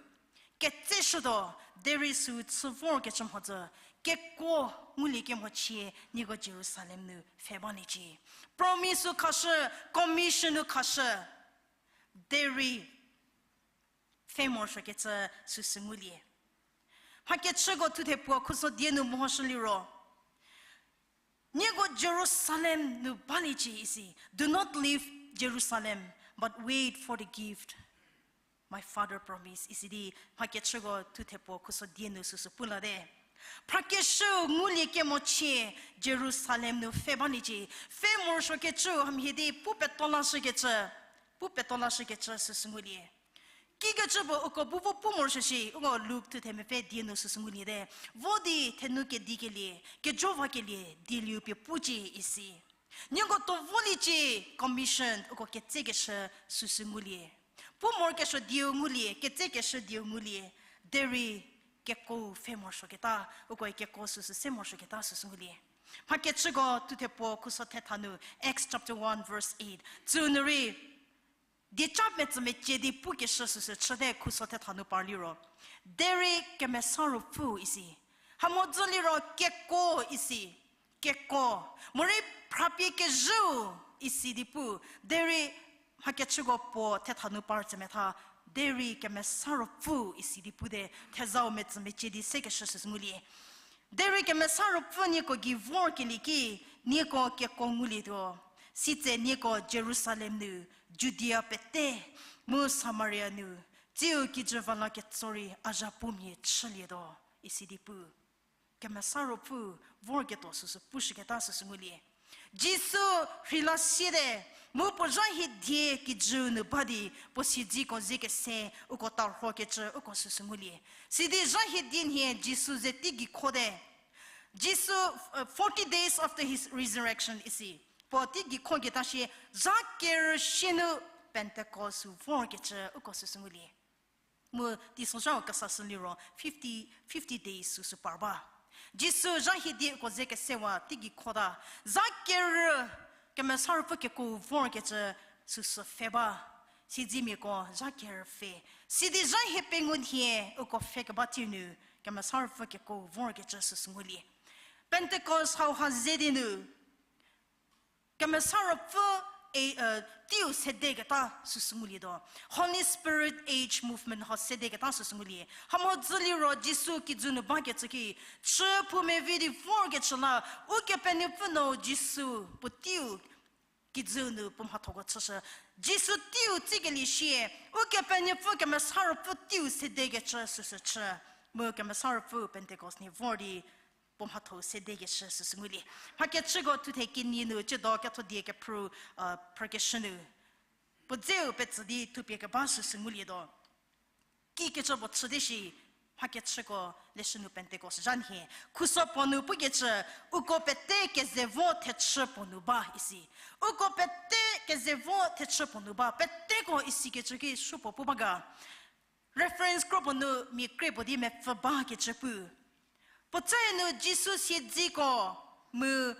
ketseshütuo, derei sü chü vorkecü mhodzü, keko ngulie kemochie nieko Jerusalem nu pfhe baliecie. Promise-u khashü, commission-u khashü, derei pfhe morosuokecü süsü ngulie. Mhakechüko thuthe puo khuso die nu mehoshü liro, nieko Jerusalem nu baliecie isi. Do not leave Jerusalem, but wait for the gift my father promised isi di mhakechüko thuthe puo khuso die nu süsü pu late. Phrakeshüu ngulie kemochie Jerusalem nu pfhe baliecie. Pfhe morosuokecü hamhie di pu peto lashükecü, pu peto lashükecü süsü ngulie. Kikecü puo uko bu vo pu morosuo shi, uko Luk thuthe mepfü die nu süsü nguliete. Vo di thenu kedikelie, kejo vakelie, dieliu pie pucie isi. Nieko to voliecie, commission, uko ketsekeshü süsü ngulie. Pu morokesuo dieu ngulie, ketsekeshü dieu ngulie, derei keko pfhe morosuoketa, uko keko süsü se morosuoketa süsü ngulie. Mhakechüko thuthe puo khuso thetha nu, Acts chapter one verse eight. Tsü nu rei, dieca metsü mecie di pukeshü süsü chüte khuso thetha nu par liro. Derei Kemesa Ruopfü isi. Hamo dzü liro keko isi. Keko. Morei phrapie kezhüu isi di pu. Derei mhakechüko puo thetha nu par tsümetha. Derei Kemesa Ruopfü isi di pute. Thezau metsü mecie di sekeshü süsü ngulie. Derei Kemesa Ruopfü nieko gei vorkelie ki, nieko keko ngulietuo. Sitse nieko Jerusalem nu, Judia pete, mu Samaria nu, tsiu kijü va la ketso rei a zhapumia chülietuo, isi di pu. Kemesa Ruopfü vorketuo süsü pushüketa süsü ngulie. Jisu rheila siete, mu puo zha hiedie kijüu nu ba di, puo siedziko ze kese, uko tarhokecü, uko süsü ngulie. Sidi zha hiedie nhie Jisu ze teigei khote. Jisu, uh, forty days after his resurrection isi. Puo teigei khoketa shie, zha kerüshie nu Pentecost sü vorkecü uko süsü ngulie. Mu teisozhau kesashü liro fifty, fifty days süsü par ba. Jisu zha hiedie uko ze kesewa teigei khota. Zha kerü Kemesa Ruopfü keko vorkecü süsü pfhe ba. Siedzemiako zha kerü pfhe. Sidi zha hiepengou nhie uko pfhe keba tir nu Kemesa Ruopfü keko vorkecü süsü ngulie. Pentecost hauha ze di nu Kemesa Ruopfü, e, e, teiu sedeketa süsü ngulietuo. Holy Spirit Age Movement hau sedeketa süsü ngulie. Hamo dzü liro Jisu kijü nu bakecü ki, chü phou mevi di vorkecü la, Ukepenuopfü nuou Jisu puo teiu kijü nu puo mhathoko chüshü. Jisu teiu tsikelie shie, Ukepenuopfü Kemesa Ruopfü teiu sedekecü süsü chü. Mu Kemesa Ruopfü Pentecost nhie vor di puo mhatho sedekeshü süsü ngulie. Mhakechüko thuthe kenie nu chüdo ketho die kephrü, uh, phrükeshü nu puo dzeu petsü di thupie keba süsü ngulietuo. Kikecü puo chüte shi, mhakechüko leshü nu Pentecost zha nhie. Khuso puo nu pukecü, uko pete kezevo thechü puo nu ba isi. Uko pete kezevo thechü puo nu ba, peteko isikecü ki supuo pu ba ga. Reference kro puo nu mia kre puo di mepfü bakecü pu. Puo tse nu Jisu siedziko mu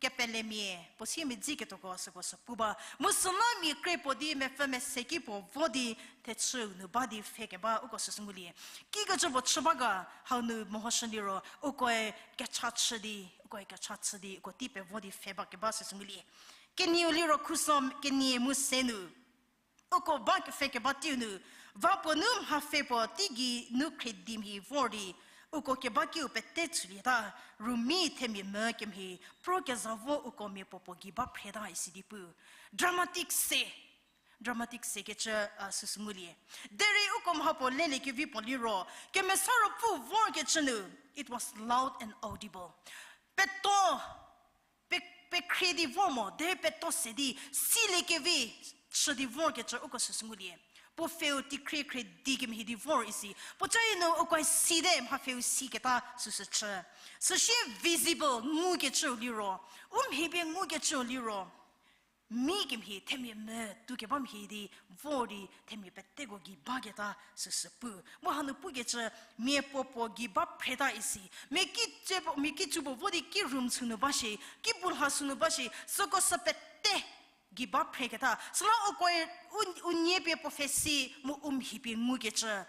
kepelemia, puo siemedziketuoko süko sü pu ba. Mu süla mia kre puo di mepfü mese ki puo vo di thechüu nu ba di pfhe keba uko süsü ngulie. Kikecü puo chü ba ga hau nu mehoshü liro, ukoe kecha chü di, ukoe kecha chü di, uko tei pevo di pfhe ba keba süsü ngulie. Kenieu liro khuso kenie mu se nu uko ba kepfhe keba teiu nu, va puo nu mhapfhe puo teigei nu khriedi mhie vor di, uko keba kiu pete chülieta, rumi themia mü kemhie, pro keza vo uko mia puo puo gei ba phreta isi di pu. Dramatic se, dramatic sekecü, a, süsü ngulie. Derei uko mha puo leliekevi puo liro, Kemesa Ruopfü vorkecü nu, it was loud and audible. Peto, pe, pekhrie di vor mo, derei peto se di, siliekevi, chü di vorkecü uko süsü ngulie. Puo pfheu teikhrie khriedi kemhie di vor isi. Puoca-i nu ukoe site mhapfheu siketa süsü chü. Süsie visible ngukecüu liro, u mhie pie ngukecüu liro, mi kemhie themia mü tu keba mhie di vor di themia peteko gei baketa süsü pu. Mu hanu pukecü mia puo puo gei ba phreta isi. Mia ki tse puo, mia ki tsu puo vo di ki room sünu ba shi, ki bu lha sünu ba shi, süko sü pete gei ba phreketa. Süla ukoe u, u nie pie puo pfhe si mu u mhie pie ngukecü.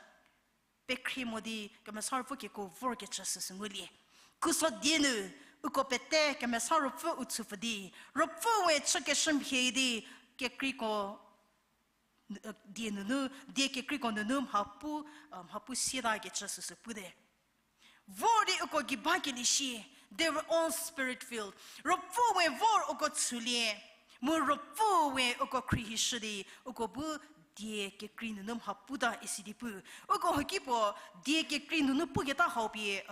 Pekhrie mo di Kemesa Ruopfü kekuo vorkecü süsü ngulie. Khuso die nu, uko pete Kemesa Ruopfü u chüpfü di, Ruopfü we chükeshü mhie di, kekreiko, die nunu, die kekreiko nunu mhapu, mhapu sietakecü süsü pute. Vor di uko gei bakelie shie, they were all spirit-filled. Ruopfü we vor uko chülie, mu Ruopfü we uko khriehishü di, uko bu die kekrei nunu mhaputa isi di pu. Uko haki puo die kekrei nunu puketa hau pie,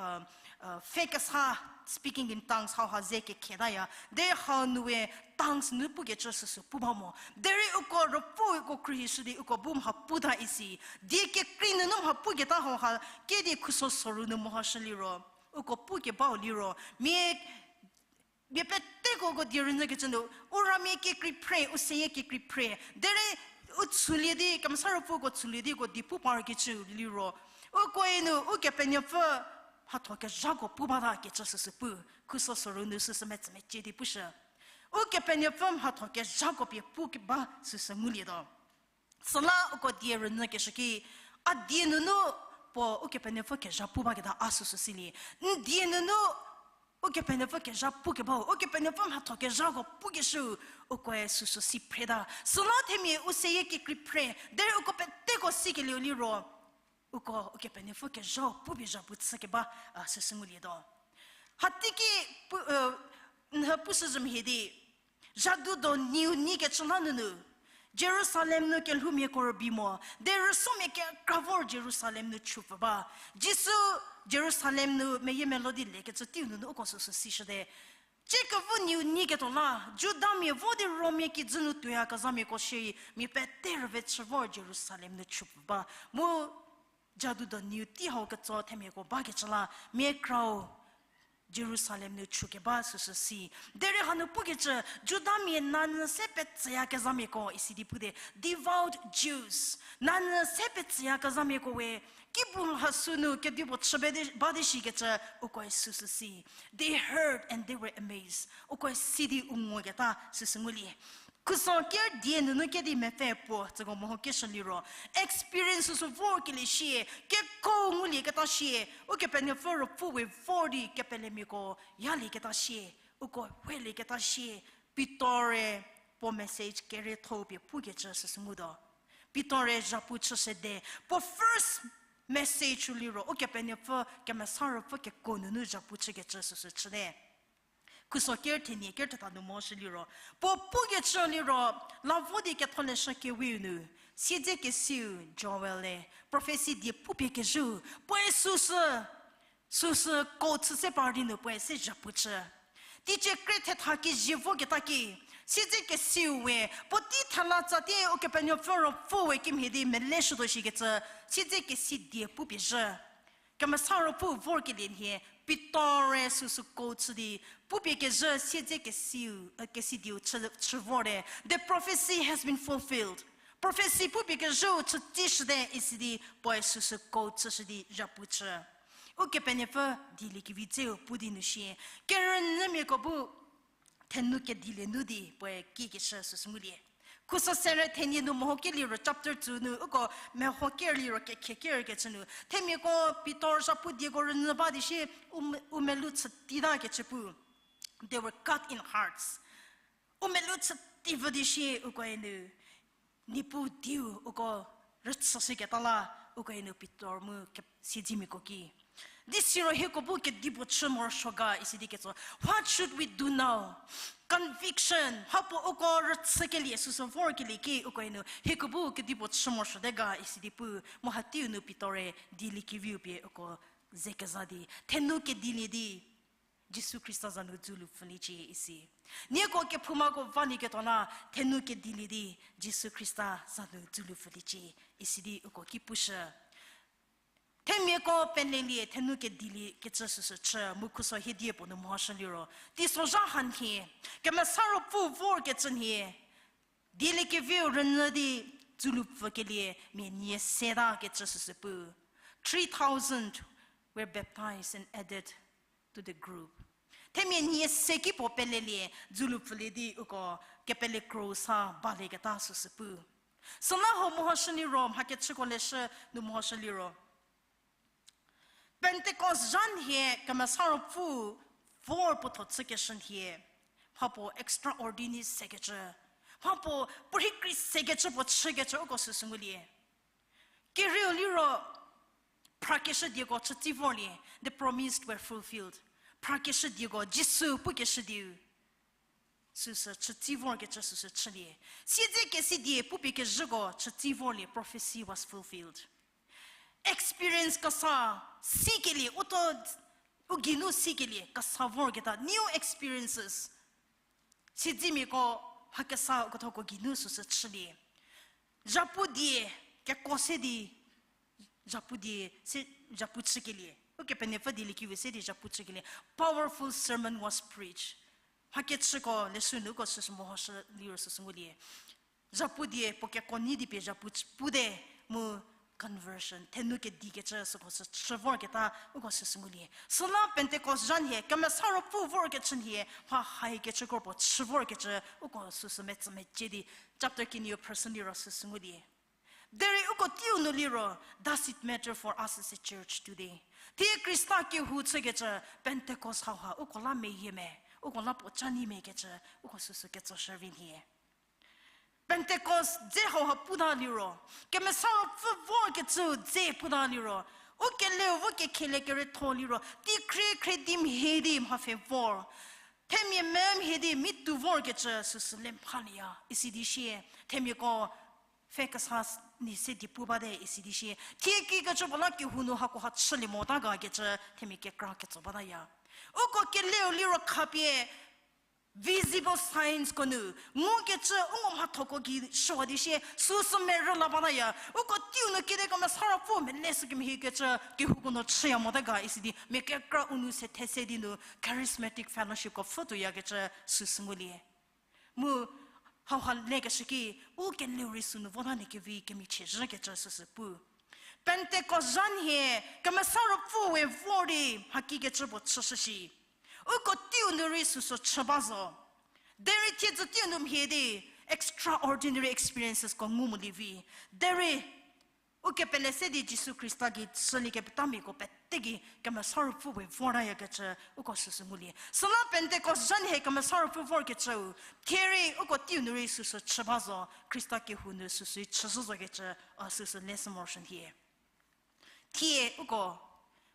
pfhe kesa, speaking in tongues hauha ze kekhetaya. Derei hau nu we tongues nu pukecü süsü pu ba mo. Derei uko Ruopfü uko khriehishü di uko bu mhaputa isi. Die kekrei nunu mhapuketa hauha kedi khuso soru nu mehoshü liro, uko pukebau liro, mia, mia peteko uko die rünyükecü nu, u ramia kekrei phre, u seyie kekrei phre. Derei u chülie di, Kemesa Ruopfü uko chülie di uko die pu parkecü liro, ukoe nu Ukepenuopfü mhatho kezhako pu batakecü süsü pu. Khuso soru nu süsü metsü mecie di pushü. Ukepenuopfü mhatho kezhako pie pu keba süsü ngulietuo. Süla uko die rünyükeshü ki, a die nunu puo Ukepenuopfü kezha pu baketa a süsü silie. N die nunu Ukepenuopfü kezha pukebau, Ukepenuopfü mhatho kezhako pukeshü, ukoe süsü si phreta. Süla themia u seyie kekrei phre, derei uko peteko sikelieu liro, uko Ukepenuopfü kezhau pupie zhapu chükeba, a, süsü ngulietuo. Hateiki pu, nhü pushüzhü mhie di, Zhadudo niu nyi kecü la nunu, Jerusalem nu kelhoumiako rübei mo, derei rüsomia kekra vor Jerusalem nu chupfü ba. Jisu Jerusalem nu meyiemeluo di lekecü teiu nunu uko süsü sishüte. Tsie kevu niu nyi ketuo la, Judamia vo di Rommia kijü nu tuoyakezhamiako shierei, mia pete rüve chü vor Jerusalem nu chupfü ba. Mu Zhadudo niu tei hau ketso themiako bakecü la, mia krau Jerusalem nu chukeba süsü si. Derei hanu pukecü, Judamia nanyü se petsüyakezhamiako isi di pute, devout Jews. Nanyü se petsüyakezhamiako we, kibu lha sünu kedipuo chü ba di, ba di shikecü, ukoe süsü si. They heard and they were amazed. Ukoe si di u nguketa süsü ngulie. Khuso ker die nunu kedi mepfü puo tsüko mehokeshü liro, experience süsü vorkelie shie, keko ngulieketa shie, Ukepenuopfü Ruopfü we vor di kepelemiako yalieketa shie, uko helieketa shie, Pitor-e puo message kerietho pie pukecü süsü ngutuo. Pitor-e zhapu chü sede, puo first message-u liro, Ukepenuopfü Kemesa Ruopfü keko nunu zhapu chükecü süsü chüte. Khuso ker thenie ker theta nu mo shü liro, puo pukecü liro, la vo di Ketholeshü Kewe-u nu, siedzekesiu Joel-e prophecy die pupie kezhü, puoe süsü, süsü ko chü se par di nu puoe se zhapu chü. Teicie kre thetha kezie voketa ki, siedzekesiu we puotei thela tsatie Ukepenuopfü Ruopfü we kimhie di meleshütuo shikecü, siedzekesi die pupie zhü. Kemesa Ruopfü vorkelie nhie, Pitor-e süsü ko chü di, pupie kezhü siedzekesiu, e, kesidieu chü, chü vorte. The prophecy has been fulfilled. Prophecy pupie kezhüu chütishüte isi di puoe süsü ko chüshü di zhapu chü. Ukepenuopfü dieliekevi dzeu pu di nu shie, kerünyümiako bu Thenu kedilie nu di puoe kikeshü süsü ngulie. Khuso sere thenie nu meho keliro chapter two nu uko meho ker liro kekhie kerkecü nu, themiako Pitor zhapu dieko rünyü ba di shie, u me-, u melou chütitakecü pu. They were cut in hearts. U melou chüti vü di shie ukoe nu Niepuu diu uko rüchüshüketa la, ukoe nu Pitor mu ke-, siedzemiako ki, di siro hieko bu kedipuo chü morosuo ga isi di ketso. What should we do now? Conviction. Mhapuo uko rüchükelie süsü vorkelie ki ukoe nu hieko bu kedipuo chü morosuote ga isi di pu, mu hateiu nu Pitor-e dieliekeviu pie uko ze keza di thenu kedilie di Jisu Khrista za nu dzülu pfüliecie isi. Nieko kephoumako valieketuo la thenu kedilie di Jisu Khrista za nu dzülu pfüliecie isi di uko ki pushü. Themiako pelelie thenu kedilie kecü süsü chü mu khuso hiedie puo nu mehoshü liro, teisozha hanhie, Kemesa Ruopfü vorkecü nhie, dieliekeviu rünyü di dzülu pfükelie mia nie seta kecü süsü pu. Three thousand were baptized and added to the group. Themia nie se ki puo pelelie, dzülu pfülie di uko kepele kro sa balieketa süsü pu. Süla ho mehoshü liro, mha kechüko leshü nu mehoshü liro, Pentecost zha nhie Kemesa Ruopfü vor puo tho chükeshü nhie, mhapuo extraordinary sekecü, mhapuo puorhi krei sekecü puo chükecü uko süsü ngulie. Kerieu liro, phrakeshü dieko chütsi vorlie, the promised were fulfilled. Phrakeshü dieko Jisu pukeshü dieu süsü chütsi vorkecü süsü chülie. Siedze kesidie pupie kezhüko chütsi vorlie, prophecy was fulfilled. Experience kesa sikelie, u to, u geinu sikelie kesa vorketa, new experiences. Siedzemiako mha kesa uko thoko geinu süsü chülie. Zhapu die keko se di, zhapu die se, zhapu chükelie, Ukepenuopfü dieliekevi se di zhapu chükelie. Powerful sermon was preached. Mha kechüko leshü nu uko süsü mehoshü liro süsü ngulie. Zhapu die puo keko nyi di pie zhapu ch-, pute mu conversion, thenu kedikecü süko sü chü vorketa uko süsü ngulie. Süla Pentecost zha nhie, Kemesa Ruopfü vorkecü nhie, mha haikecü kro puo chü vorkecü uko süsü metsü mecie di, chapter kenieu person liro süsü ngulie. Derei uko teiu nu liro, does it matter for us as a church today? Thie Khrista kehou chükecü Pentecost hauha uko la meyie me, uko la puo ca nyi me kecü, uko süsü ketsoshü vi nhie. Pentecost dze hauha puta liro, Kemesa Ruopfü vorkecüu dze puta liro, u keleu vo kekhelie kerietho liro, teikhrie khrie di mhie di mha pfhe vor, themia me mhie di mi tu vorkecü süsü le mhalieya isi di shie, themiako pfhe kesa s-, ni se di pu bate isi di shie. Thie kikecü puo la kehou nu hakoha chülie mota ga kecü themia kekra ketso bataya. Uko keleu liro khapie visible signsko nu ngukecü u ngo mhathoko gei shüwa di shie, süsü merü la bataya. Uko teiu nu kide Kemesa Ruopfü mele sü kemhie kecü kehouko nu chüya mota ga isi di mia kekra u nu se these di nu charismatic fellowshipko pfhü tuoyakecü süsü ngulie. Mu hauha lekeshü ki, u keleu rei sünu votaliekevi kemichie zhükecü süsü pu. Pentecost zha nhie, Kemesa Ruopfü we vor di mhakikecü puo chüshü shi. Uko teiu nu rei süsü chü ba zo. Derei thiedzü teiu nu mhie di extraordinary experiencesko ngu molie vi. Derei ukepele se di Jisu Khrista gei chüliekepetamiako pete gei Kemesa Ruopfü we vortayakecü uko süsü ngulie. Süla Pentecost zha nhie Kemesa Ruopfü vorkecüu, thie rei uko teiu nu rei süsü chü ba zo, Khrista kehou nu süsü chüzhü zokecü, a süsü lesü morosuo nhie. Thie uko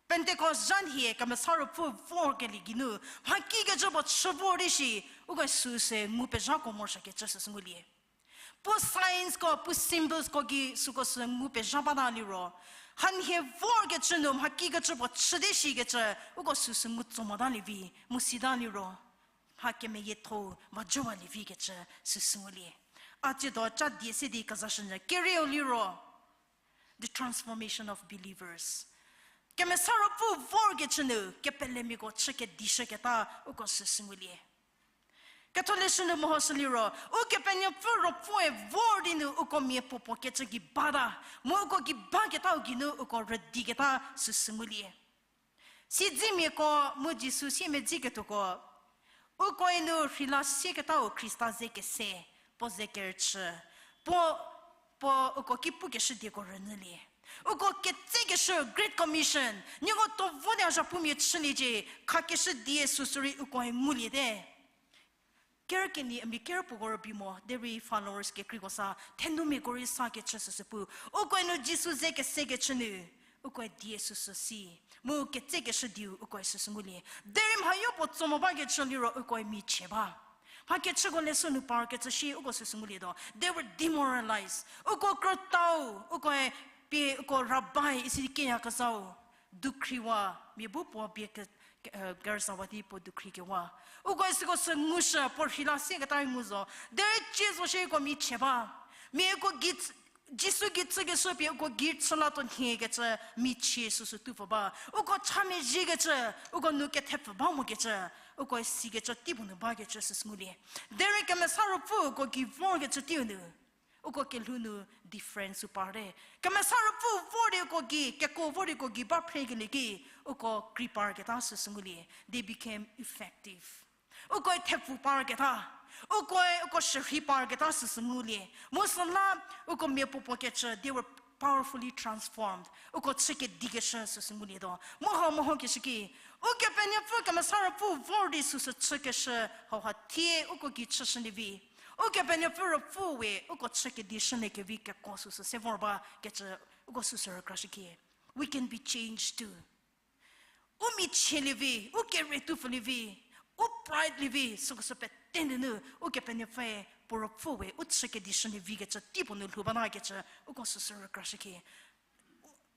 Pentecost zha nhie Kemesa Ruopfü vorkelie geinu mhakikecü puo chü vor di shi, uko süsü ngu pezhako morosuokecü süsü ngulie. Puo signsko, puo symbolsko gei süko sü ngu pezha bata liro, hanhie vorkecü nu mhakikecü puo chü di shikecü uko süsü ngu tso motalie vi, mu sita liro mha kemeyiethou va jowalie vikecü süsü ngulie. A tsiedo ca die se di kezashünyü kerieu liro, the transformation of believers. Kemesa Ruopfü vorkecü nu kepelemiako chü kedishüketa uko süsü ngulie. Ketholeshü nu mehoshü liro, Ukepenuopfü Ruopfüe vor di nu uko mia puopuo kecü gei bata, mu uko gei baketau geinu uko rüdiketa süsü ngulie. Siedzemiako mu Jisu siemedziketuoko, Ukoe nu rheila sieketau Khrista ze kese, puo ze kerüchü, puo, puo uko ki pukeshü dieko rünyülie. Uko ketsekeshü Great Commission, nieko tuo vo di a zhapumia chüliecie, khakeshü die süsü rei ukoe nguliete. Ker kenie, a mia ker puoko rübei mo, derei followers kekreiko sa, thenumiako rei sa kecü süsü pu. Ukoe nu Jisu ze kesekecü nu, ukoe die süsü si. Mu ketsekeshü dieu ukoe süsü ngulie. Derei mhayo puo tso mo bakecü liro ukoe michie ba. Mhakechüko leshü nu parkecü shi uko süsü ngulietuo. They were demoralized. Uko krütau, ukoe pie uko rabbi isi keyakezhau dukhriwa, mia bu puo pie ke, ke, eh, kerüzawa di puo dukhri kewa. Ukoe süko sü ngushü, puo rheila sieketa ngu zo. Derei cie zo shierei uko michie ba. Mia uko gei, Jisu gei chükeshü pie uko gei chü latuo nhiekecü michie süsü tupfü ba. Uko cha mezhiekecü, uko nu kethepfü ba mokecü, uko sikecü teipuo nu bakecü süsü ngulie. Derei Kemesa Ruopfü uko gei vorkecü teiu nu, uko kelhou nu difference u parte. Kemesa Ruopfü vor di uko gei, kekuo vor di uko gei ba phrekelie ki, uko krei parketa süsü ngulie. They became effective. Ukoe thepfu parketa, ukoe uko shürhei parketa süsü ngulie. Mu süla uko miapuopuo kecü, they were powerfully transformed. Uko chü kedikeshü süsü ngulietuo. Mu hau mehokeshü ki, Ukepenuopfü Kemesa Ruopfü vor di süsü chükeshü hauha thie uko gei chüshülie vi. Ukepenuopfü Ruopfü we uko chü kedishülie kevi kekuo süsü se vor ba kecü uko süsü rükrashükie. We can be changed too. U michielie vi, u kere tupfülie vi, u pride lie vi, süko sü pete nunu, Ukepenuopfüe puo Ruopfü we u chü kedishülie vi kecü teipuo nu lhou bata kecü uko süsü rükrashükie.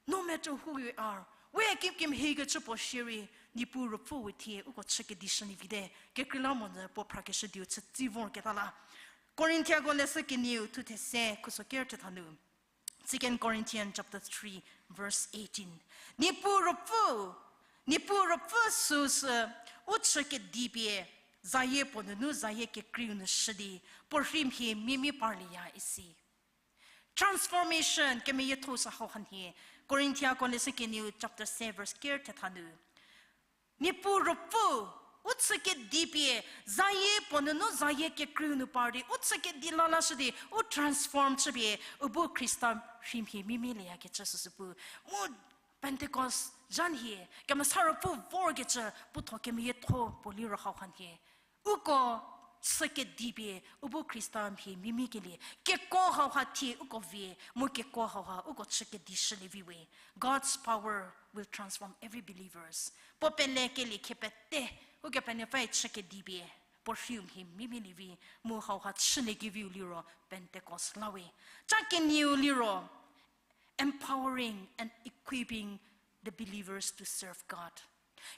No matter who we are, we kim kim hikecü puo shierei, Niepuu Ruopfü we thie uko chü kedishülie vite, kekreilamonyü puo phrakeshü dieu chütsi vorketa la. Korinthiako leshü kenieu thuthe se khuso ker thetha nu. Second Corinthians chapter three, verse eighteen. Niepuu Ruopfü, Niepuu Ruopfü süsü u chü kedi pie, zayie puo nunu zayie kekreiu nu shü di, puo rhei mhie mimia parlieya isi. Transformation, kemeyietho sü hauha nhie, Korinthiako leshü kenieu chapter se verse ker thetha nu. Niepuu Ruopfü, u chü kedi pie, zayie puo nunu zayie kekreiu nu par di, u chü kedi lalashü di, u transform chüpie, u bu Khrista rhei mhie mimialieyakecü süsü pu. Mu Pentecost zha nhie, Kemesa Ruopfü vorkecü, puotho kemeyietho puo liro hauha nhie. Uko chü kedi pie, u bu Khrista mhie mimikelie, kekuo hauha thie uko vie, mu kekuo hauha uko chü kedi shülie vi we. God's power will transform every believers. Puo pelekelie khie pete, Ukepenuopfü chü kedi pie, puo rheiu mhie mimilie vi, mu hauha chülie keviu liro Pentecost la we. Cha kenieu liro, empowering and equipping the believers to serve God.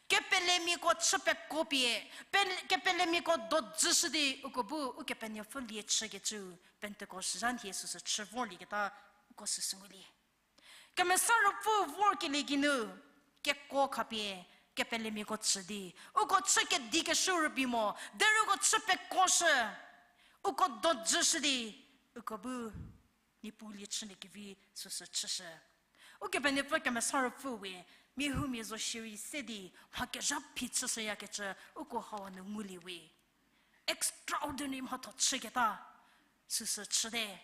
Kepelemiako chü pekuo pie, pe-, kepelemiako dojüshü di uko bu Ukepenuopfü lie chükecü Pentecost zha nhie süsü chü vorlieketa uko süsü ngulie. Kemesa Ruopfü vorkelie geinu, kekuo khapie, kepelemiako chü di, uko chü kedikeshü rübei mo, derei uko chü pekuoshü, uko dojüshü di, uko bu Niepuu lie chülie kevi süsü chüshü. Ukepenuopfü Kemesa Ruopfü we, mia huomia zo shierei se di, mha kezha phi chüshüyakecü, uko hau nu ngulie we. Extraordinary mhatho chüketa, süsü chüte.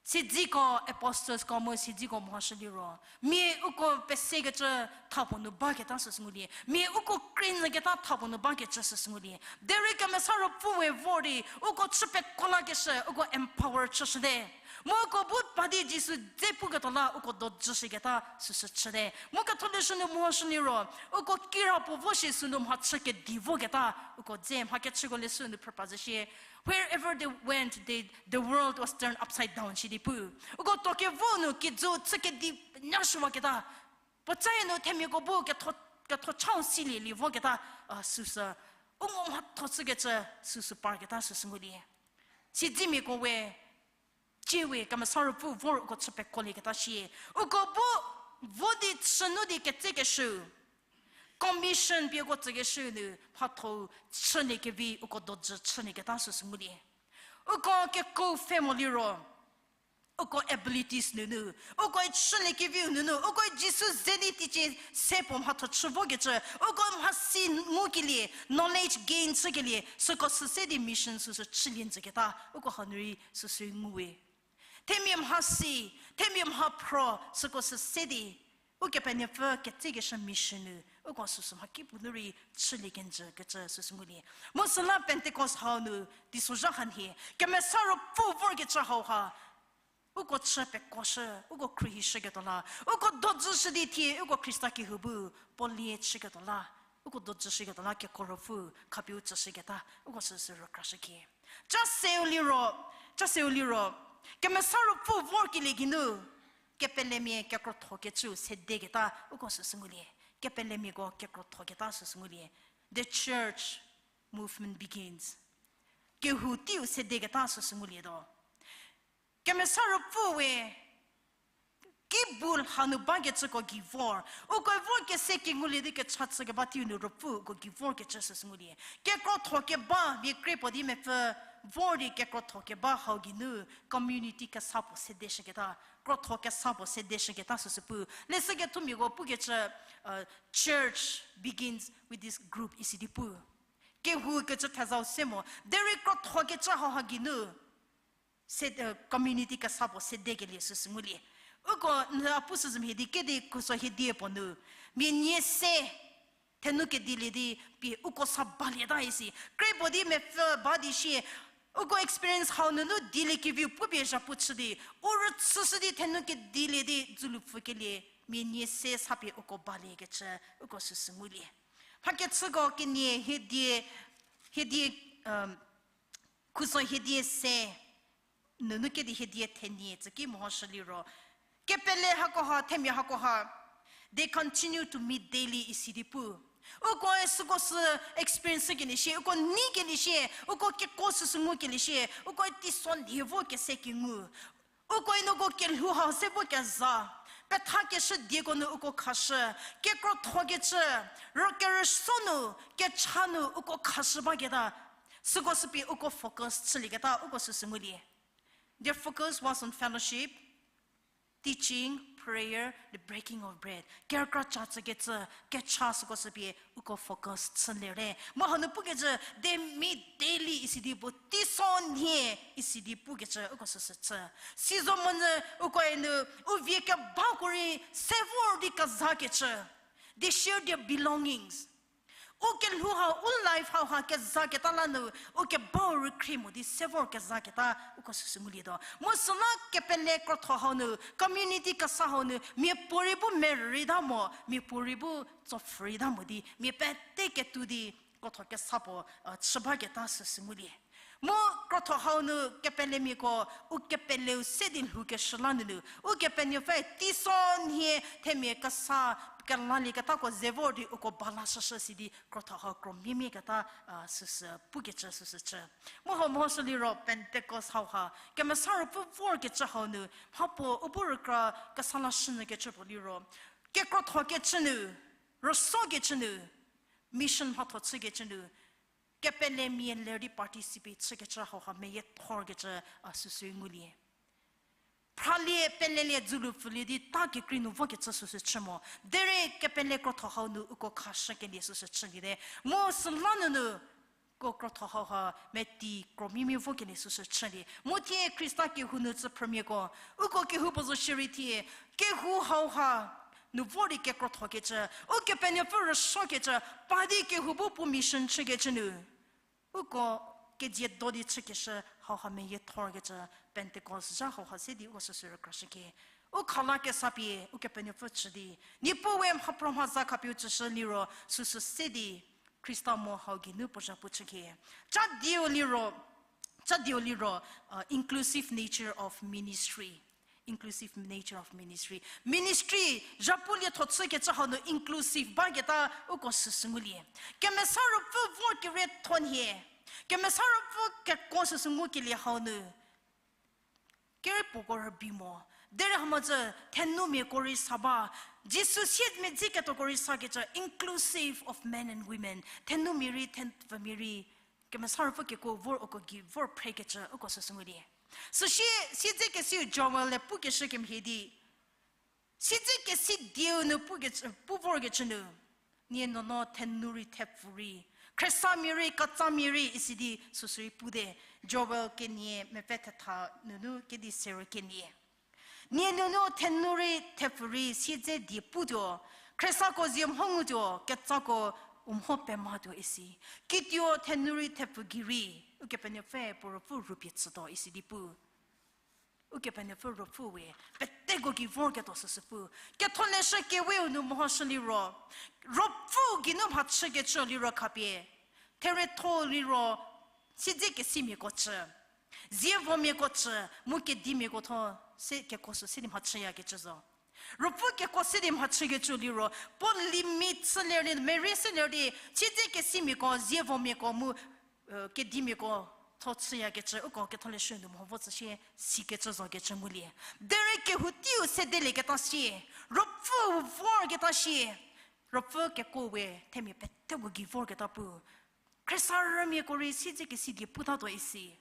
Siedziko apostlesko mu siedziko mhoshü liro, mia uko pesekecü thapuo nu baketa süsü ngulie, mia uko kreinyüketa thapuo nu bakecü süsü ngulie. Derei Kemesa Ruopfü we vor di, uko chü pekuo lakeshü, uko empower chüshüte. Mu uko bu pa di Jisu dze puketuo la uko dojüshüketa süsü chüte. Mu ketholeshü nu mhoshü liro, uko kirapuo vo shi sünu mha chü kedi voketa, uko dze mha kechüko leshü nu phrüpazhü shie. Wherever they went, they, the world was turned upside down shi di pu. Uko tuo kevo nu kijü chü kedi nyashüwaketa. Puocae nu themiako bu ketho, ketho chau silie li voketa, a, süsü. U ngo mhatho chükecü süsü parketa süsü ngulie. Siedzimiako we, cie we Kemesa Ruopfü vor uko chü pekuolieketa shie. Uko bu vo di chünu di ketsekeshü. Commission pie uko tsükeshü nu mhatho chülie kevi uko dojü chülieketa süsü ngulie. Uko kekuo pfhe mo liro. Uko abilities nunu, uko chüliekeviu nunu, uko Jisu ze di teicie se puo mhatho chü vokecü, uko mhasi ngukelie, knowledge gain chükelie, süko sü se di mission süsü chülie njüketa, uko hanu rei süsü nguwe. Themia mhasi, themia mhaphro, süko sü se di Ukepenuopfü ketsekeshü mission nu, uko süsü mhakipuo nu rei chülie kenjü kecü süsü ngulie. Mu süla Pentecost hau nu, teisozha hanhie, Kemesa Ruopfü vorkecü hauha, uko chü pekoshü, uko khruohishüketuo la, uko dojüshü di thie, uko Khrista kehou bu, puo lie chüketuo la, uko dojüshüketuo la, kekuo ruopfü, khapie u tsüshüketa, uko süsü rükrashükhie. Cha seu liro, cha seu liro, Kemesa Ruopfü vorkelie geinu, kepelemia kekrothokecü sedeketa, uko süsü ngulie. Kepelemiako kekrothoketa süsü ngulie. The church movement begins. Kehou teiu sedeketa süsü ngulietuo. Kemesa Ruopfü we, ki bu hanu bakecüko gei vor. Uko vor kese kengulie di kecha chükeba teiu nu Ruopfü uko gei vorkecü süsü ngulie. Kekrothokeba, mia kre puo di mepfü vor di kekrothokeba hau geinu community kesa puo sedeshüketa, krotho kesa puo sedeshüketa süsü pu. Leshü kethumiako pukecü, church begins with this group isi di pu. Kehou kecü thezau se mo, derei krothokecü hauha geinu se, community kesa puo sedekelie süsü ngulie. Uko n a pu süsü mhie di kedi khuso hiedie puo nu, mia nie se thenu kedilie di pie uko sa balieta isi. Kre puo di mepfü ba di shie, uko experience hau nunu dieliekeviu pupie zhapu chü di, u rüchüshü di thenu kedilie di dzülu pfükelie, mia nie se sa pie uko baliekecü, uko süsü ngulie. Mhakechüko kenie hiedie, hiedie, khuso hiedie se, nunu kedi hiedie thenie tsüki mehoshü liro, kepele hakoha, themia hakoha, they continue to meet daily isi di pu. Ukoe süko sü experience kelie shie, uko neikelie shie, uko kekuo süsü ngukelie shie, ukoe teisonhie vo kese kengu. Ukoe nuko kelhou hau se vo keza, pethakeshü dieko nu uko khashü, kekrothokecü, ro kerüso nu, kecha nu uko khashü baketa, süko sü pie uko focus chülieketa uko süsü ngulie. Their focus was on fellowship, teaching, prayer, the breaking of bread. Kerükra cha tsükecü, kecha süko sü pie uko focus chülie re. Mu hanu pukecü, they meet daily isi di pu, teisonhie isi di pukecü uko süsü chü. Sizo monyü ukoe nu, u vie kebako rei se vor di kezakecü. They share their belongings. U kelhou hau, u life hauha kezaketa la nu, u kebau rükhrie mo di se vor kezaketa uko süsü ngulietuo. Mu süla kepele krotho hau nu, community kesa hau nu, miapuorei bu merüreita mo, miapuorei bu tsopfhüreita mo di, mia pete ketuo di, krotho kesa puo chü baketa süsü ngulie. Mu krotho hau nu kepelemiako, u kepeleu se di lhoukeshü la nunu, Ukepenuopfü teisonhie themia kesa kelalieketako ze vor di uko balashüshü si di krotho hau kro miemieketa süsü pukecü süsü chü. Mu hau mehoshü liro Pentecost hauha, Kemesa Ruopfü vorkecü hau nu, mhapuo u bu rükra kesa lashünyükecü puo liro, kekrothokecü nu, rüsokecü nu, mission mhatho chükecü nu, kepelemia ler di participate chükecü hauha meyiethorkecü süsü ngulie. Phralie, pelelie, dzülu pfülie di ta kekrei nu vokecü süsü chü mo. Derei kepele krotho hau nu uko khashükelie süsü chüliete. Mu süla nunu, ko krotho hauha meti kro miemie vokelie süsü chülie. Mu thie Khrista kehou nu tsüphrümia ko, uko kehou puo zo shierei thie, kehou hauha nu vor di kekrothokecü, Ukepenuopfü rüsuokecü, pa di kehou bu puo mission chükecü nu, uko kedzie do di chükeshü hauha meyiethorkecü, Pentecost zha hauha se di uko süsü rükrashükie. U khala kesa pie Ukepenuopfü chü di, Niepuu we mhaphro mhaza khapie u tsüshü liro süsü se di Khrista mo hau geinu puo zhapu chükie. Cha dieu liro, cha dieu liro, inclusive nature of ministry. Inclusive nature of ministry. Ministry zhapu lietho chükecü hau nu inclusive baketa uko süsü ngulie. Kemesa Ruopfü vor kerietho nhie, Kemesa Ruopfü kekuo süsü ngukelie hau nu, kerietho puoko rübei mo. Derei hamacü thenumiako rei sa ba, Jisu siemedzi ketuoko rei sakecü inclusive of men and women. Thenumia rei, thepfumia rei, Kemesa Ruopfü kekuo vor uko gei vor phrekecü uko süsü ngulie. Süsie, siedzekesiu Joel-e pukeshü kemhie di, siedzekesi dieu nu pukecü, pu vorkecü nu, nie nuonuo thenu rei thepfu rei, Khristanmia rei, ketsamia rei, isi di süsü rei pute, Joel kenie mepfü thetha nunu kedi sero kenie. Nie nuonuo thenu rei thepfu rei siedze die putuo, Khristako zie mho ngutuo, ketsako u mho pematuo isi. Kituo thenu rei thepfu gei rei, Ukepenuopfü puo ruopfü rupie chütuo isi di pu. Ukepenuopfü ruopfü we, peteko gei vorketuo süsü pu. Ketholeshü keweu nu mehoshü liro, ruopfü geinu mhachükecü liro khapie, therietho liro, siedzekesimiako chü, zievomiako chü, mu kedimiako tho, se kekuo sü se di mhachüyakecü zo. Ruopfü kekuo se di mhachükecü liro, puo limit chülie di, meri selie di, siedzekesimiako, zievomiako mu, kedimiako tho chüyakecü, uko ketholeshü nu meho vo tsü sie, sikecü zokecü ngulie. Derei kehou teiu sedelieketa sie, ruopfü vorketa sie, ruopfü kekuo we themia peteko gei vorketa pu. Khrisarümiako rei siedzekesi die putatuo isi.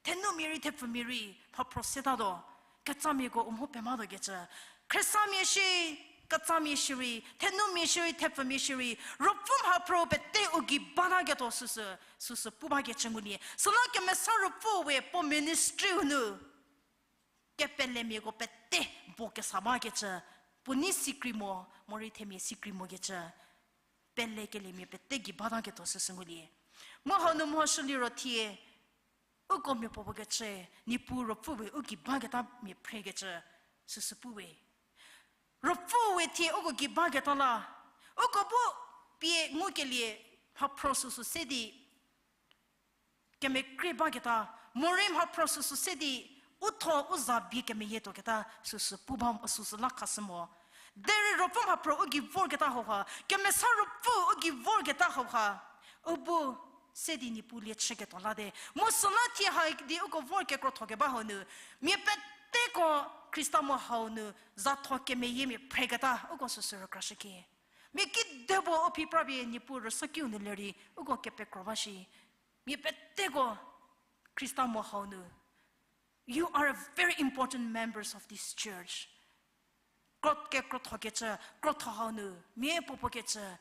Thenumia rei thepfumia rei mhaphro setatuo, ketsamiako u mho pematuokecü. Khristanmia shierei, ketsamia shierei, thenumia shierei, thepfumia shierei, ruopfü mhaphro pete u gei bataketuo süsü, süsü pu bakecü ngulie. Süla Kemesa Ruopfü we puo ministry-u nu kepelemiako pete bo kesa bakecü, puo nei sikrei mo, morei themia sikrei mokecü, pelekeliemia pete gei bataketuo süsü ngulie. Mu hau nu mehoshü liro thie, uko mia puopuo kecü, Niepuu ruopfü we u gei baketa mia phrekecü, süsü pu we. Ruopfü we thie uko gei baketa la, uko bu pie ngukelie mhaphro süsü se di kemekrie baketa, morei mhaphro süsü se di, u tho u za bie kemeyie tuoketa süsü pu ba, süsü la khashü mo. Derei ruopfü mhaphro u gei vorketa hauha, Kemesa Ruopfü u gei vorketa hauha, u bu se di Niepuu lie chüketuo late. Mu süla thie ha di uko vor kekrothokeba hau nu, mia peteko Khrista mo hau nu zatho kemeyiemia phreketa uko süsü rükrashükie. Mia kidepuo u phi pra pie Niepuu rüsakiu nu lerei uko kepekro ba shi. Mia peteko Khrista mo hau nu, you are a very important members of this church. Krot kekrothokecü, krotho hau nu mia puopuo kecü,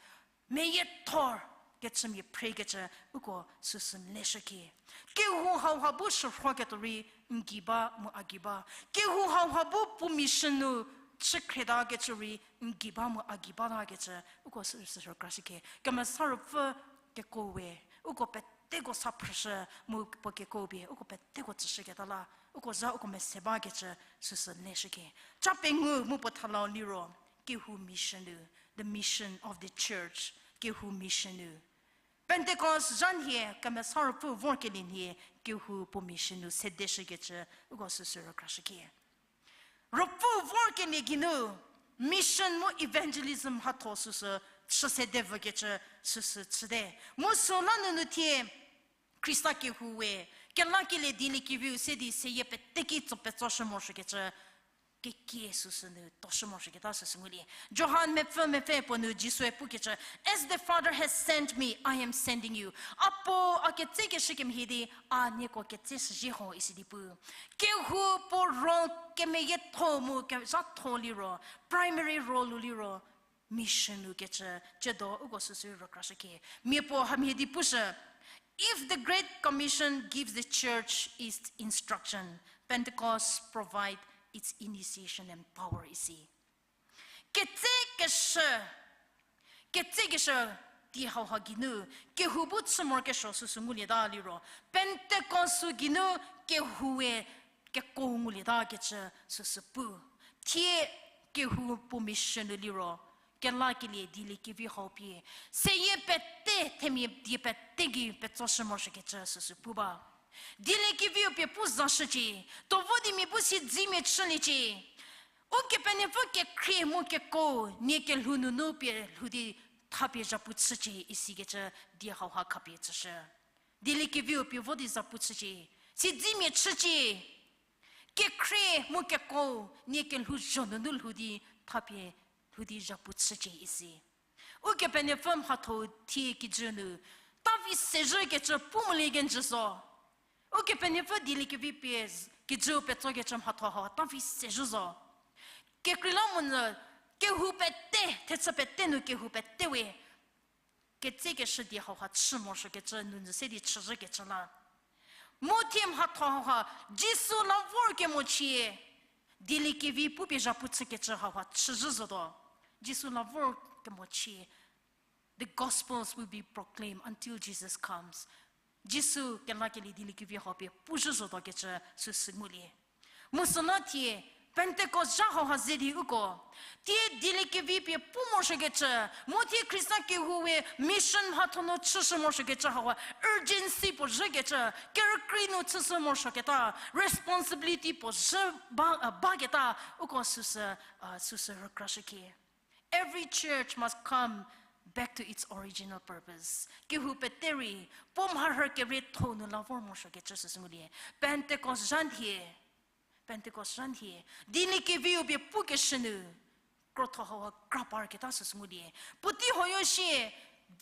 meyiethor kecümia phrekecü uko süsü leshükie. Kehou hauha bu shürhoketuo rei n gei ba mu a gei ba. Kehou hauha bu puo mission nu chükhriedakecü rei n gei ba mu a gei batakecü uko süsü rükrashükie. Kemesa Ruopfü kekuo we, uko peteko sa phrüshü mu puo kekuo pie uko peteko tsüshüketa la, uko za uko mese bakecü süsü leshükie. Cha pengou mu puo thalau liro, kehou mission nu, the mission of the church, kehou mission nu. Pentecost zha nhie, Kemesa Ruopfü vorkelie nhie, kehou puo mission nu sedeshükecü uko süsü rükrashükie. Ruopfü vorkelie geinu, mission mu evangelism mhatho süsü chü sede vükecü süsü chüte. Mu süla nunu thie, Khrista kehou we, kelakelie dieliekeviu se di seyie peteki tso petsoshü morosuokecü, kekie süsü nu toshü morosuoketa süsü ngulie. Johan mepfü mepfü puo nu Jisue pukecü, As the Father has sent me, I am sending you. A puo a ketsekeshü kemhie di, a nieko ketseshüzhie ho isi di pu. Kehou puo role kemeyietho mu kezhatho liro, primary role-u liro, mission-u kecü, ciedo uko süsü rükrashükie. Mia puo hamhie di pushü, If the Great Commission gives the church its instruction, Pentecost provide its initiation and power isi. Ketsekeshü, ketsekeshü di hauha geinu, kehou bu chü morokesuo süsü ngulieta liro, Pentecost-u geinu kehoue kekuo ngulietakecü süsü pu. Thie kehou puo mission-u liro, kelakelie dieliekevi hau pie, seyie pete themia die pete gei petsoshü morosuokecü süsü pu ba. Dieliekeviu pie pu zashücie, tuo vo di mia bu siedzemia chüliecie. Ukepenuopfü kekhrie mu kekuo, nie kelhou nunu pie lhou di thapie zhapu chücie isikecü die hauha khapie chüshü. Dieliekeviu pie vo di zhapu chücie, siedzemia chücie. Kekhrie mu kekuo, nie kelhouzho nunu lhou di thapie lhou di zhapu chücie isi. Ukepenuopfü mhatho thie kijü nu, tavi sezhükecü pu molie kenjü zo. Ukepenuopfü dieliekevi pie z-, kijüu petsokecü mhatho hau ta vi se zhü zo. Kekreilamonyü kehou pete, thechü pete nu kehou pete we ketsekeshü die hauha chü morosuokecü nu nyü se di chüzhükecü la. Mu thie mhatho hauha Jisu la vorkemochie dieliekevi pupie zhapu chükecü hauha chüzhü zotuo. Jisu la vorkemochie, the Gospels will be proclaimed until Jesus comes. Jisu kelakelie dieliekevi hau pie puzhü zotuokecü süsü ngulie. Mu süla thie, Pentecost zha hauha ze di uko, thie dieliekevi pie pu morosuokecü, mu thie Khrista kehou we mission mhatho nu chüshü morosuokecü hauha urgency puo zhükecü, kerükrie nu chüshü morosuoketa, responsibility puo zhü ba, baketa, uko süsü, süsü rükrashükhie. Every church must come back to its original purpose. Kehou pete rei, puo mharhü kerietho nu la vor morosuokecü süsü ngulie. Pentecost zha nhie, Pentecost zha nhie, dieliekeviu pie pukeshü nu, krotho hauha kra parketa süsü ngulie. Puotei huoyo shie,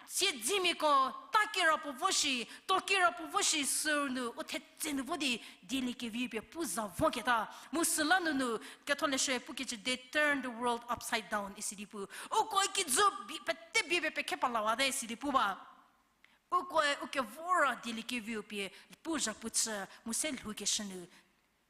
siedzemiako, ta kirapuo vo shi, to kirapuo vo shi sü nu, u thetse nu vo di, dieliekeviu pie pu za voketa. Mu süla nunu, Ketholeshü pukecü, they turn the world upside down, isi di pu. Ukoe kijü bi, pete bie pie pekhe palawate, isi di pu ba. Ukoe ukevor dieliekeviu pie pu zhapu chü, mu se lhoukeshü nu,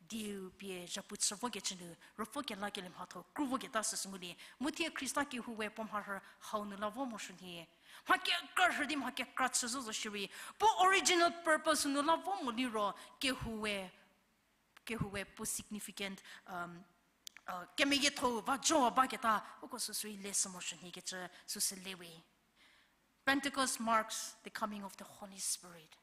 dieu pie zhapu chü vokecü nu, ruopfü kelakelie mhatho kru voketa süsü ngulie. Mu thie Khrista kehou we puo mharhü hau nu la vo morosuo nhie. Mha kekra rhü di mha kekra chü zo zo shierei, puo original purpose nu la vo mo liro, kehou we, kehou we puo significant, kemeyiethou va jo baketa, uko süsü rei le sü morosuo nhie kecü süsü le we. Pentecost marks the coming of the Holy Spirit.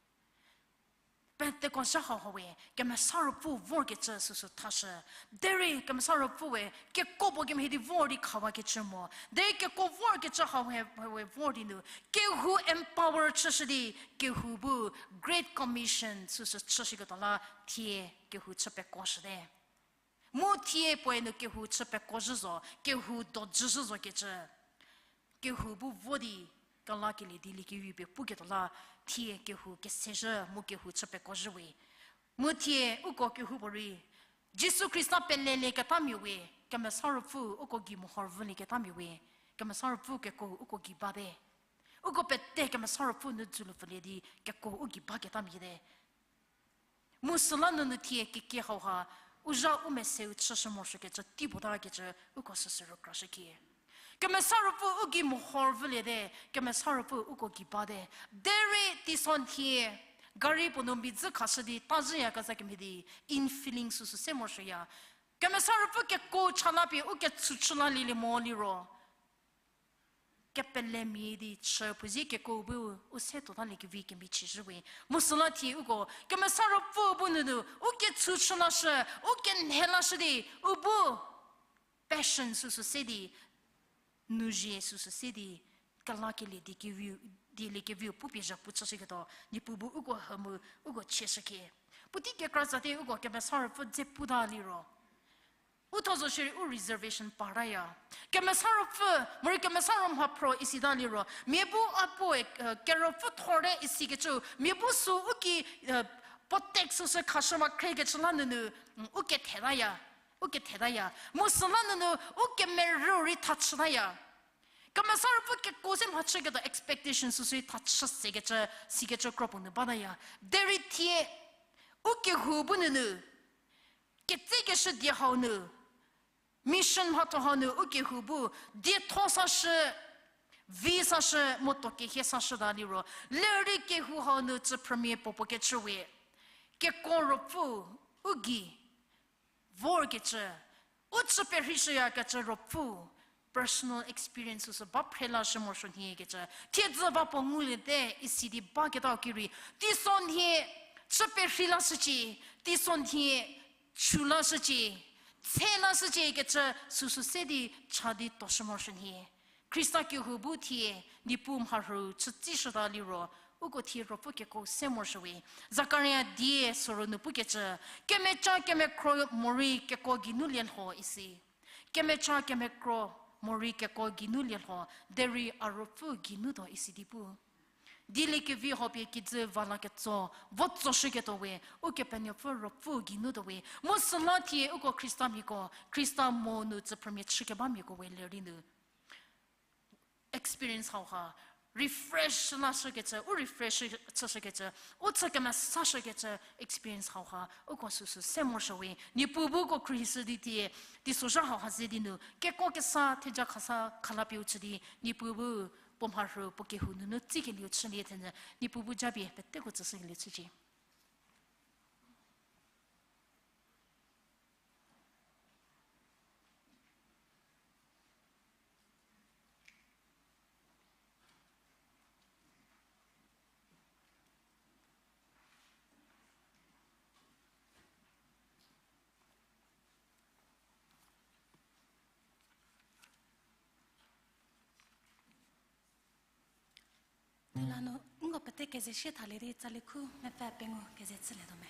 Pentecost zha hau hau we, Kemesa Ruopfü vorkecü süsü thashü. Derei Kemesa Ruopfü we, kekuo puo kemhie di vor di khawakecü mo. Derei kekuo vorkecü hau he, we vor di nu, kehou empower chüshü di, kehou bu Great Commission süsü chüshüketuo la, thie kehou chü pekoshüte. Mu thie puoe nu kehou chü peko zhü zo, kehou dojü zhü zokecü. Kehou bu vo di, kelakelie dieliekevi pie puketuo la, thie kehou kesezhü mu kehou chü peko zhü we. Mu thie uko kehoupuorei, Jisu Khrista pelelieketa mia we, Kemesa Ruopfü uko gei mehor vülieketamia we, Kemesa Ruopfü kekuo uko gei bate. Uko pete Kemesa Ruopfü nu dzülu pfülie di kekuo u gei baketamia te. Mu süla nunu thie kekie hauha, u zha u meseu chüshü morosuokecü tei puo takecü uko süsü rükrashükhie. Kemesa Ruopfü u gei mehor vüliete, Kemesa Ruopfü uko gei bate. Derei teisonhie, gari puo nu mia dzü khashü di ta zhüyakezha kemhie di, infilling süsü se morosuoya. Kemesa Ruopfü kekuo cha la pie u ketsu chü lalielie mo liro, kepelemia di chü puo zie kekuo bu u se tuotaliekevi kemichie zhü we. Mu süla thie uko, Kemesa Ruopfü bu nunu, u ketsu chü lashü, u kenhe lashü di, u bu passion süsü se di, nuzie süsü se di, kelakelie di keviu, dieliekeviu pupie zhapu chüshüketuo, Niepuu bu uko hü mu, uko chieshükhie. Puotei kekra zate uko Kemesa Ruopfü dze puta liro, u thuo zo shierei u reservation partaya. Kemesa Ruopfü, morei Kemesa Ruopfü mhaphro isita liro, mia bu a puoe, keruopfü thorte isikecü, mia bu sü u ki, protect süsü khashü ma khriekecü la nunu, u kethetaya. U kethetaya. Mu süla nunu, u kemerü rei thachütaya. Kemesa Ruopfü kekuo se mhachüketuo expectation süsü rei thachü sekecü, sikecü kro puo nu bataya. Derei thie, u kehou bu nunu, ketsekeshü die hau nu, mission mhatho hau nu u kehou bu, dietho sashü, vi sashü, mu tuo kehie sashüta liro, lerei kehou hau nu tsüphrümia puo puo kecü we, kekuo ruopfü, u gei vorkecü, u chü perheishüyakecü ruopfü, personal experience süsü ba phre lashü morosuo nhiekecü, thiedzü ba puo nguliete isi di baketau ki rei, teisonhie, chü perhei lashücie, teisonhie, chü lashücie, tse lashücie kecü süsü se di cha di tuoshü morosuo nhie. Khrista kehou bu thie, Niepuu mharhü chütsishüta liro, uko thie ruopfü kekuo se morosuo we. Zakaria die soro nu pukecü, kemeca kemekhro morei kekuo geinu lielho isi. Kemeca kemekhro morei kekuo geinu lielho, derei a ruopfü geinu tuo isi di pu. Dieliekevi hau pie kijü va la ketso, vo tsoshüketuo we, Ukepenuopfü Ruopfü geinu tuo we. Mu süla thie uko Khristamiako, Khrista mo nu tsüphrümia chükebamiako we lerei nu experience hauha, refresh lashükecü, u refresh chüshükecü, u chü kemesashükecü experience hauha, uko süsü se morosuo we, Niepuu bu uko khruohishü di thie, teisozha hauha ze di nu, keko kesa, theja khasa, khalapie u chü di, Niepuu bu, puo mharhü, puo kehou nunu tsikelieu chülie thenyü, Niepuu bu japie peteko tsüshükelieu chücie. Lanu, nko pete keze sie thalie di tsali khu mepfü pengou keze chülietuo me.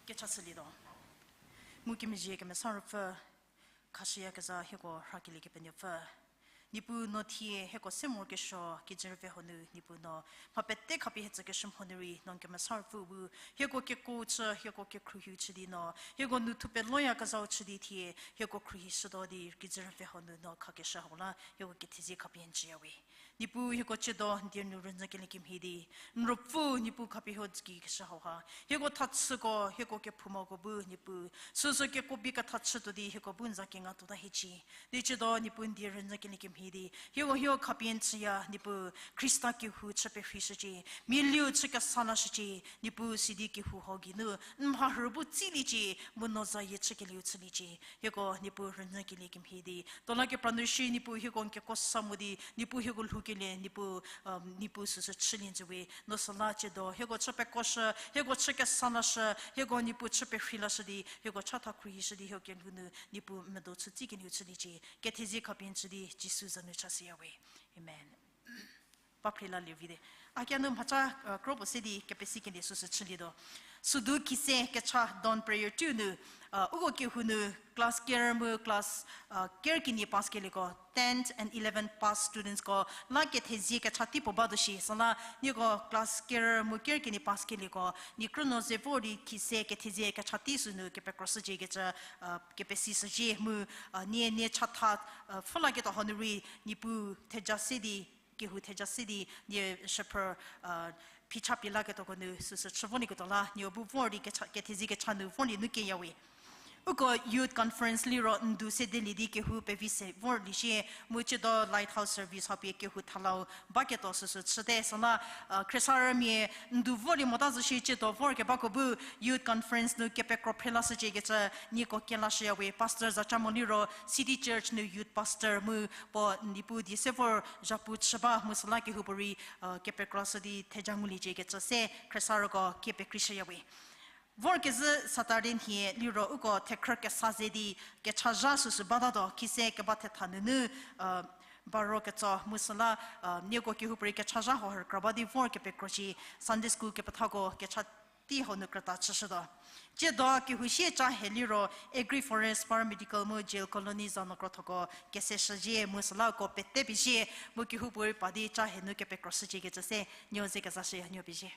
Kecha chülietuo. Ngukemezhie Kemesa Ruopfü, khashüyakezha hieko rhakelie Kepenuopfü. Niepuu no thie hieko se morokesuo kijü rüve hanu Niepuu no mha pete khapie hie tsükeshü mhonu rei no Kemesa Ruopfü bu hieko kekuo chü, hieko kekhruohiu chü di no hieko nu thupeloyakezhau chü di thie hieko khruohishütuo di kijü rüve hanu no khakeshü hau la hieko kethezie khapie n tsüya we. Niepuu hieko tsiedo n die nu rünyükelie kemhie di, n Ruopfü Niepuu khapie hieko gei keshü hauha hieko thachüko, hieko kephoumako bu Niepuu süsü kekuo bi ketha chütuo di hieko bu n za kengatuota hiecie. Di tsiedo Niepuu n die rünyükelie kemhie di hieko hieko khapie n tsüya Niepuu, Khrista kehou chü perheishücie, mialiu chü kesa lashücie, Niepuu sidi kehou hau geinu n mharhü bu tsiliecie, mu no zayie chükelieu chüliecie. Hieko Niepuu rünyükelie kemhie di tuo la kepra nu shi Niepuu hieko n kekuo sa mo di Niepuu hieko lhoukelie Niepuu, Niepuu süsü chülie njü we. No süla tsiedo hieko chü pekuoshü, hieko chü kesa lashü, hieko Niepuu chü perhei lashü di hieko chatha khruohishü di hieko kelhou nu Niepuu medo chü tsikelieu chüliecie. Kethezie khapie n tsü di Jisu za nu chashüya we. Amen. Pa phre la lievi de. A kia nu mhaca kro puo se di kepesikelie süsü chülietuo. Südu khise kecha dawn prayer teiu nu, uko kehou nu class ker mu class ker kenie pass kelieko, tenth and eleventh pass studentsko la kethezie kecha tei puo batuo shi, süla nieko class ker mu ker kenie pass kelieko, nie krünuo ze vor di khise kethezie kecha tei sünu kepekro shüciekecü, kepesi shücie mu, nie, nie chatha, pfhülaketuo hau nu rei, Niepuu theja se di, kehou theja se di, nie shüphrü, phichapie laketuoko nu süsü chü volieketuo la, nieu bu vor di kecha, kethezie kecha nu vorlie nu keyawe. Uko youth conference liro ndu sedelie di kehou pevi se vorlie shie, mu tsiedo Lighthouse service hau pie kehou thalau baketuo süsü chüte, süla, khriesarümia ndu vorlie mota zo shie tsiedo vorkebako bu youth conference nu kepekro phrelashüciekecü nieko kelashüyawe. Pastor Zachamo liro City Church nu youth pastor mu puo n di pu di se vor zhapu chü ba mu süla kehoupuorei, kepekro shü di theja ngulieciekecü se khriesarüko kepekreishüyawe. Vorkezhü Saturday nhie liro uko thekhrü kesa ze di kechazha süsü batatuo, khise keba thetha nunu, baro ketso mu süla, nieko kehoupuorei kechazha hau rükra ba di vor kepekrocie, Sunday school kepethako kecha tei hau nu krüta chüshütuo. Tsiedo kehou sie ca he liro agri forest, paramedical mu jail colony za nu krothoko kese shüzie mu süla uko pete pezie, mu kehoupuorei pa di ca he nu kepekro shüciekecü se nieu ze kezashüya, nieu pezie.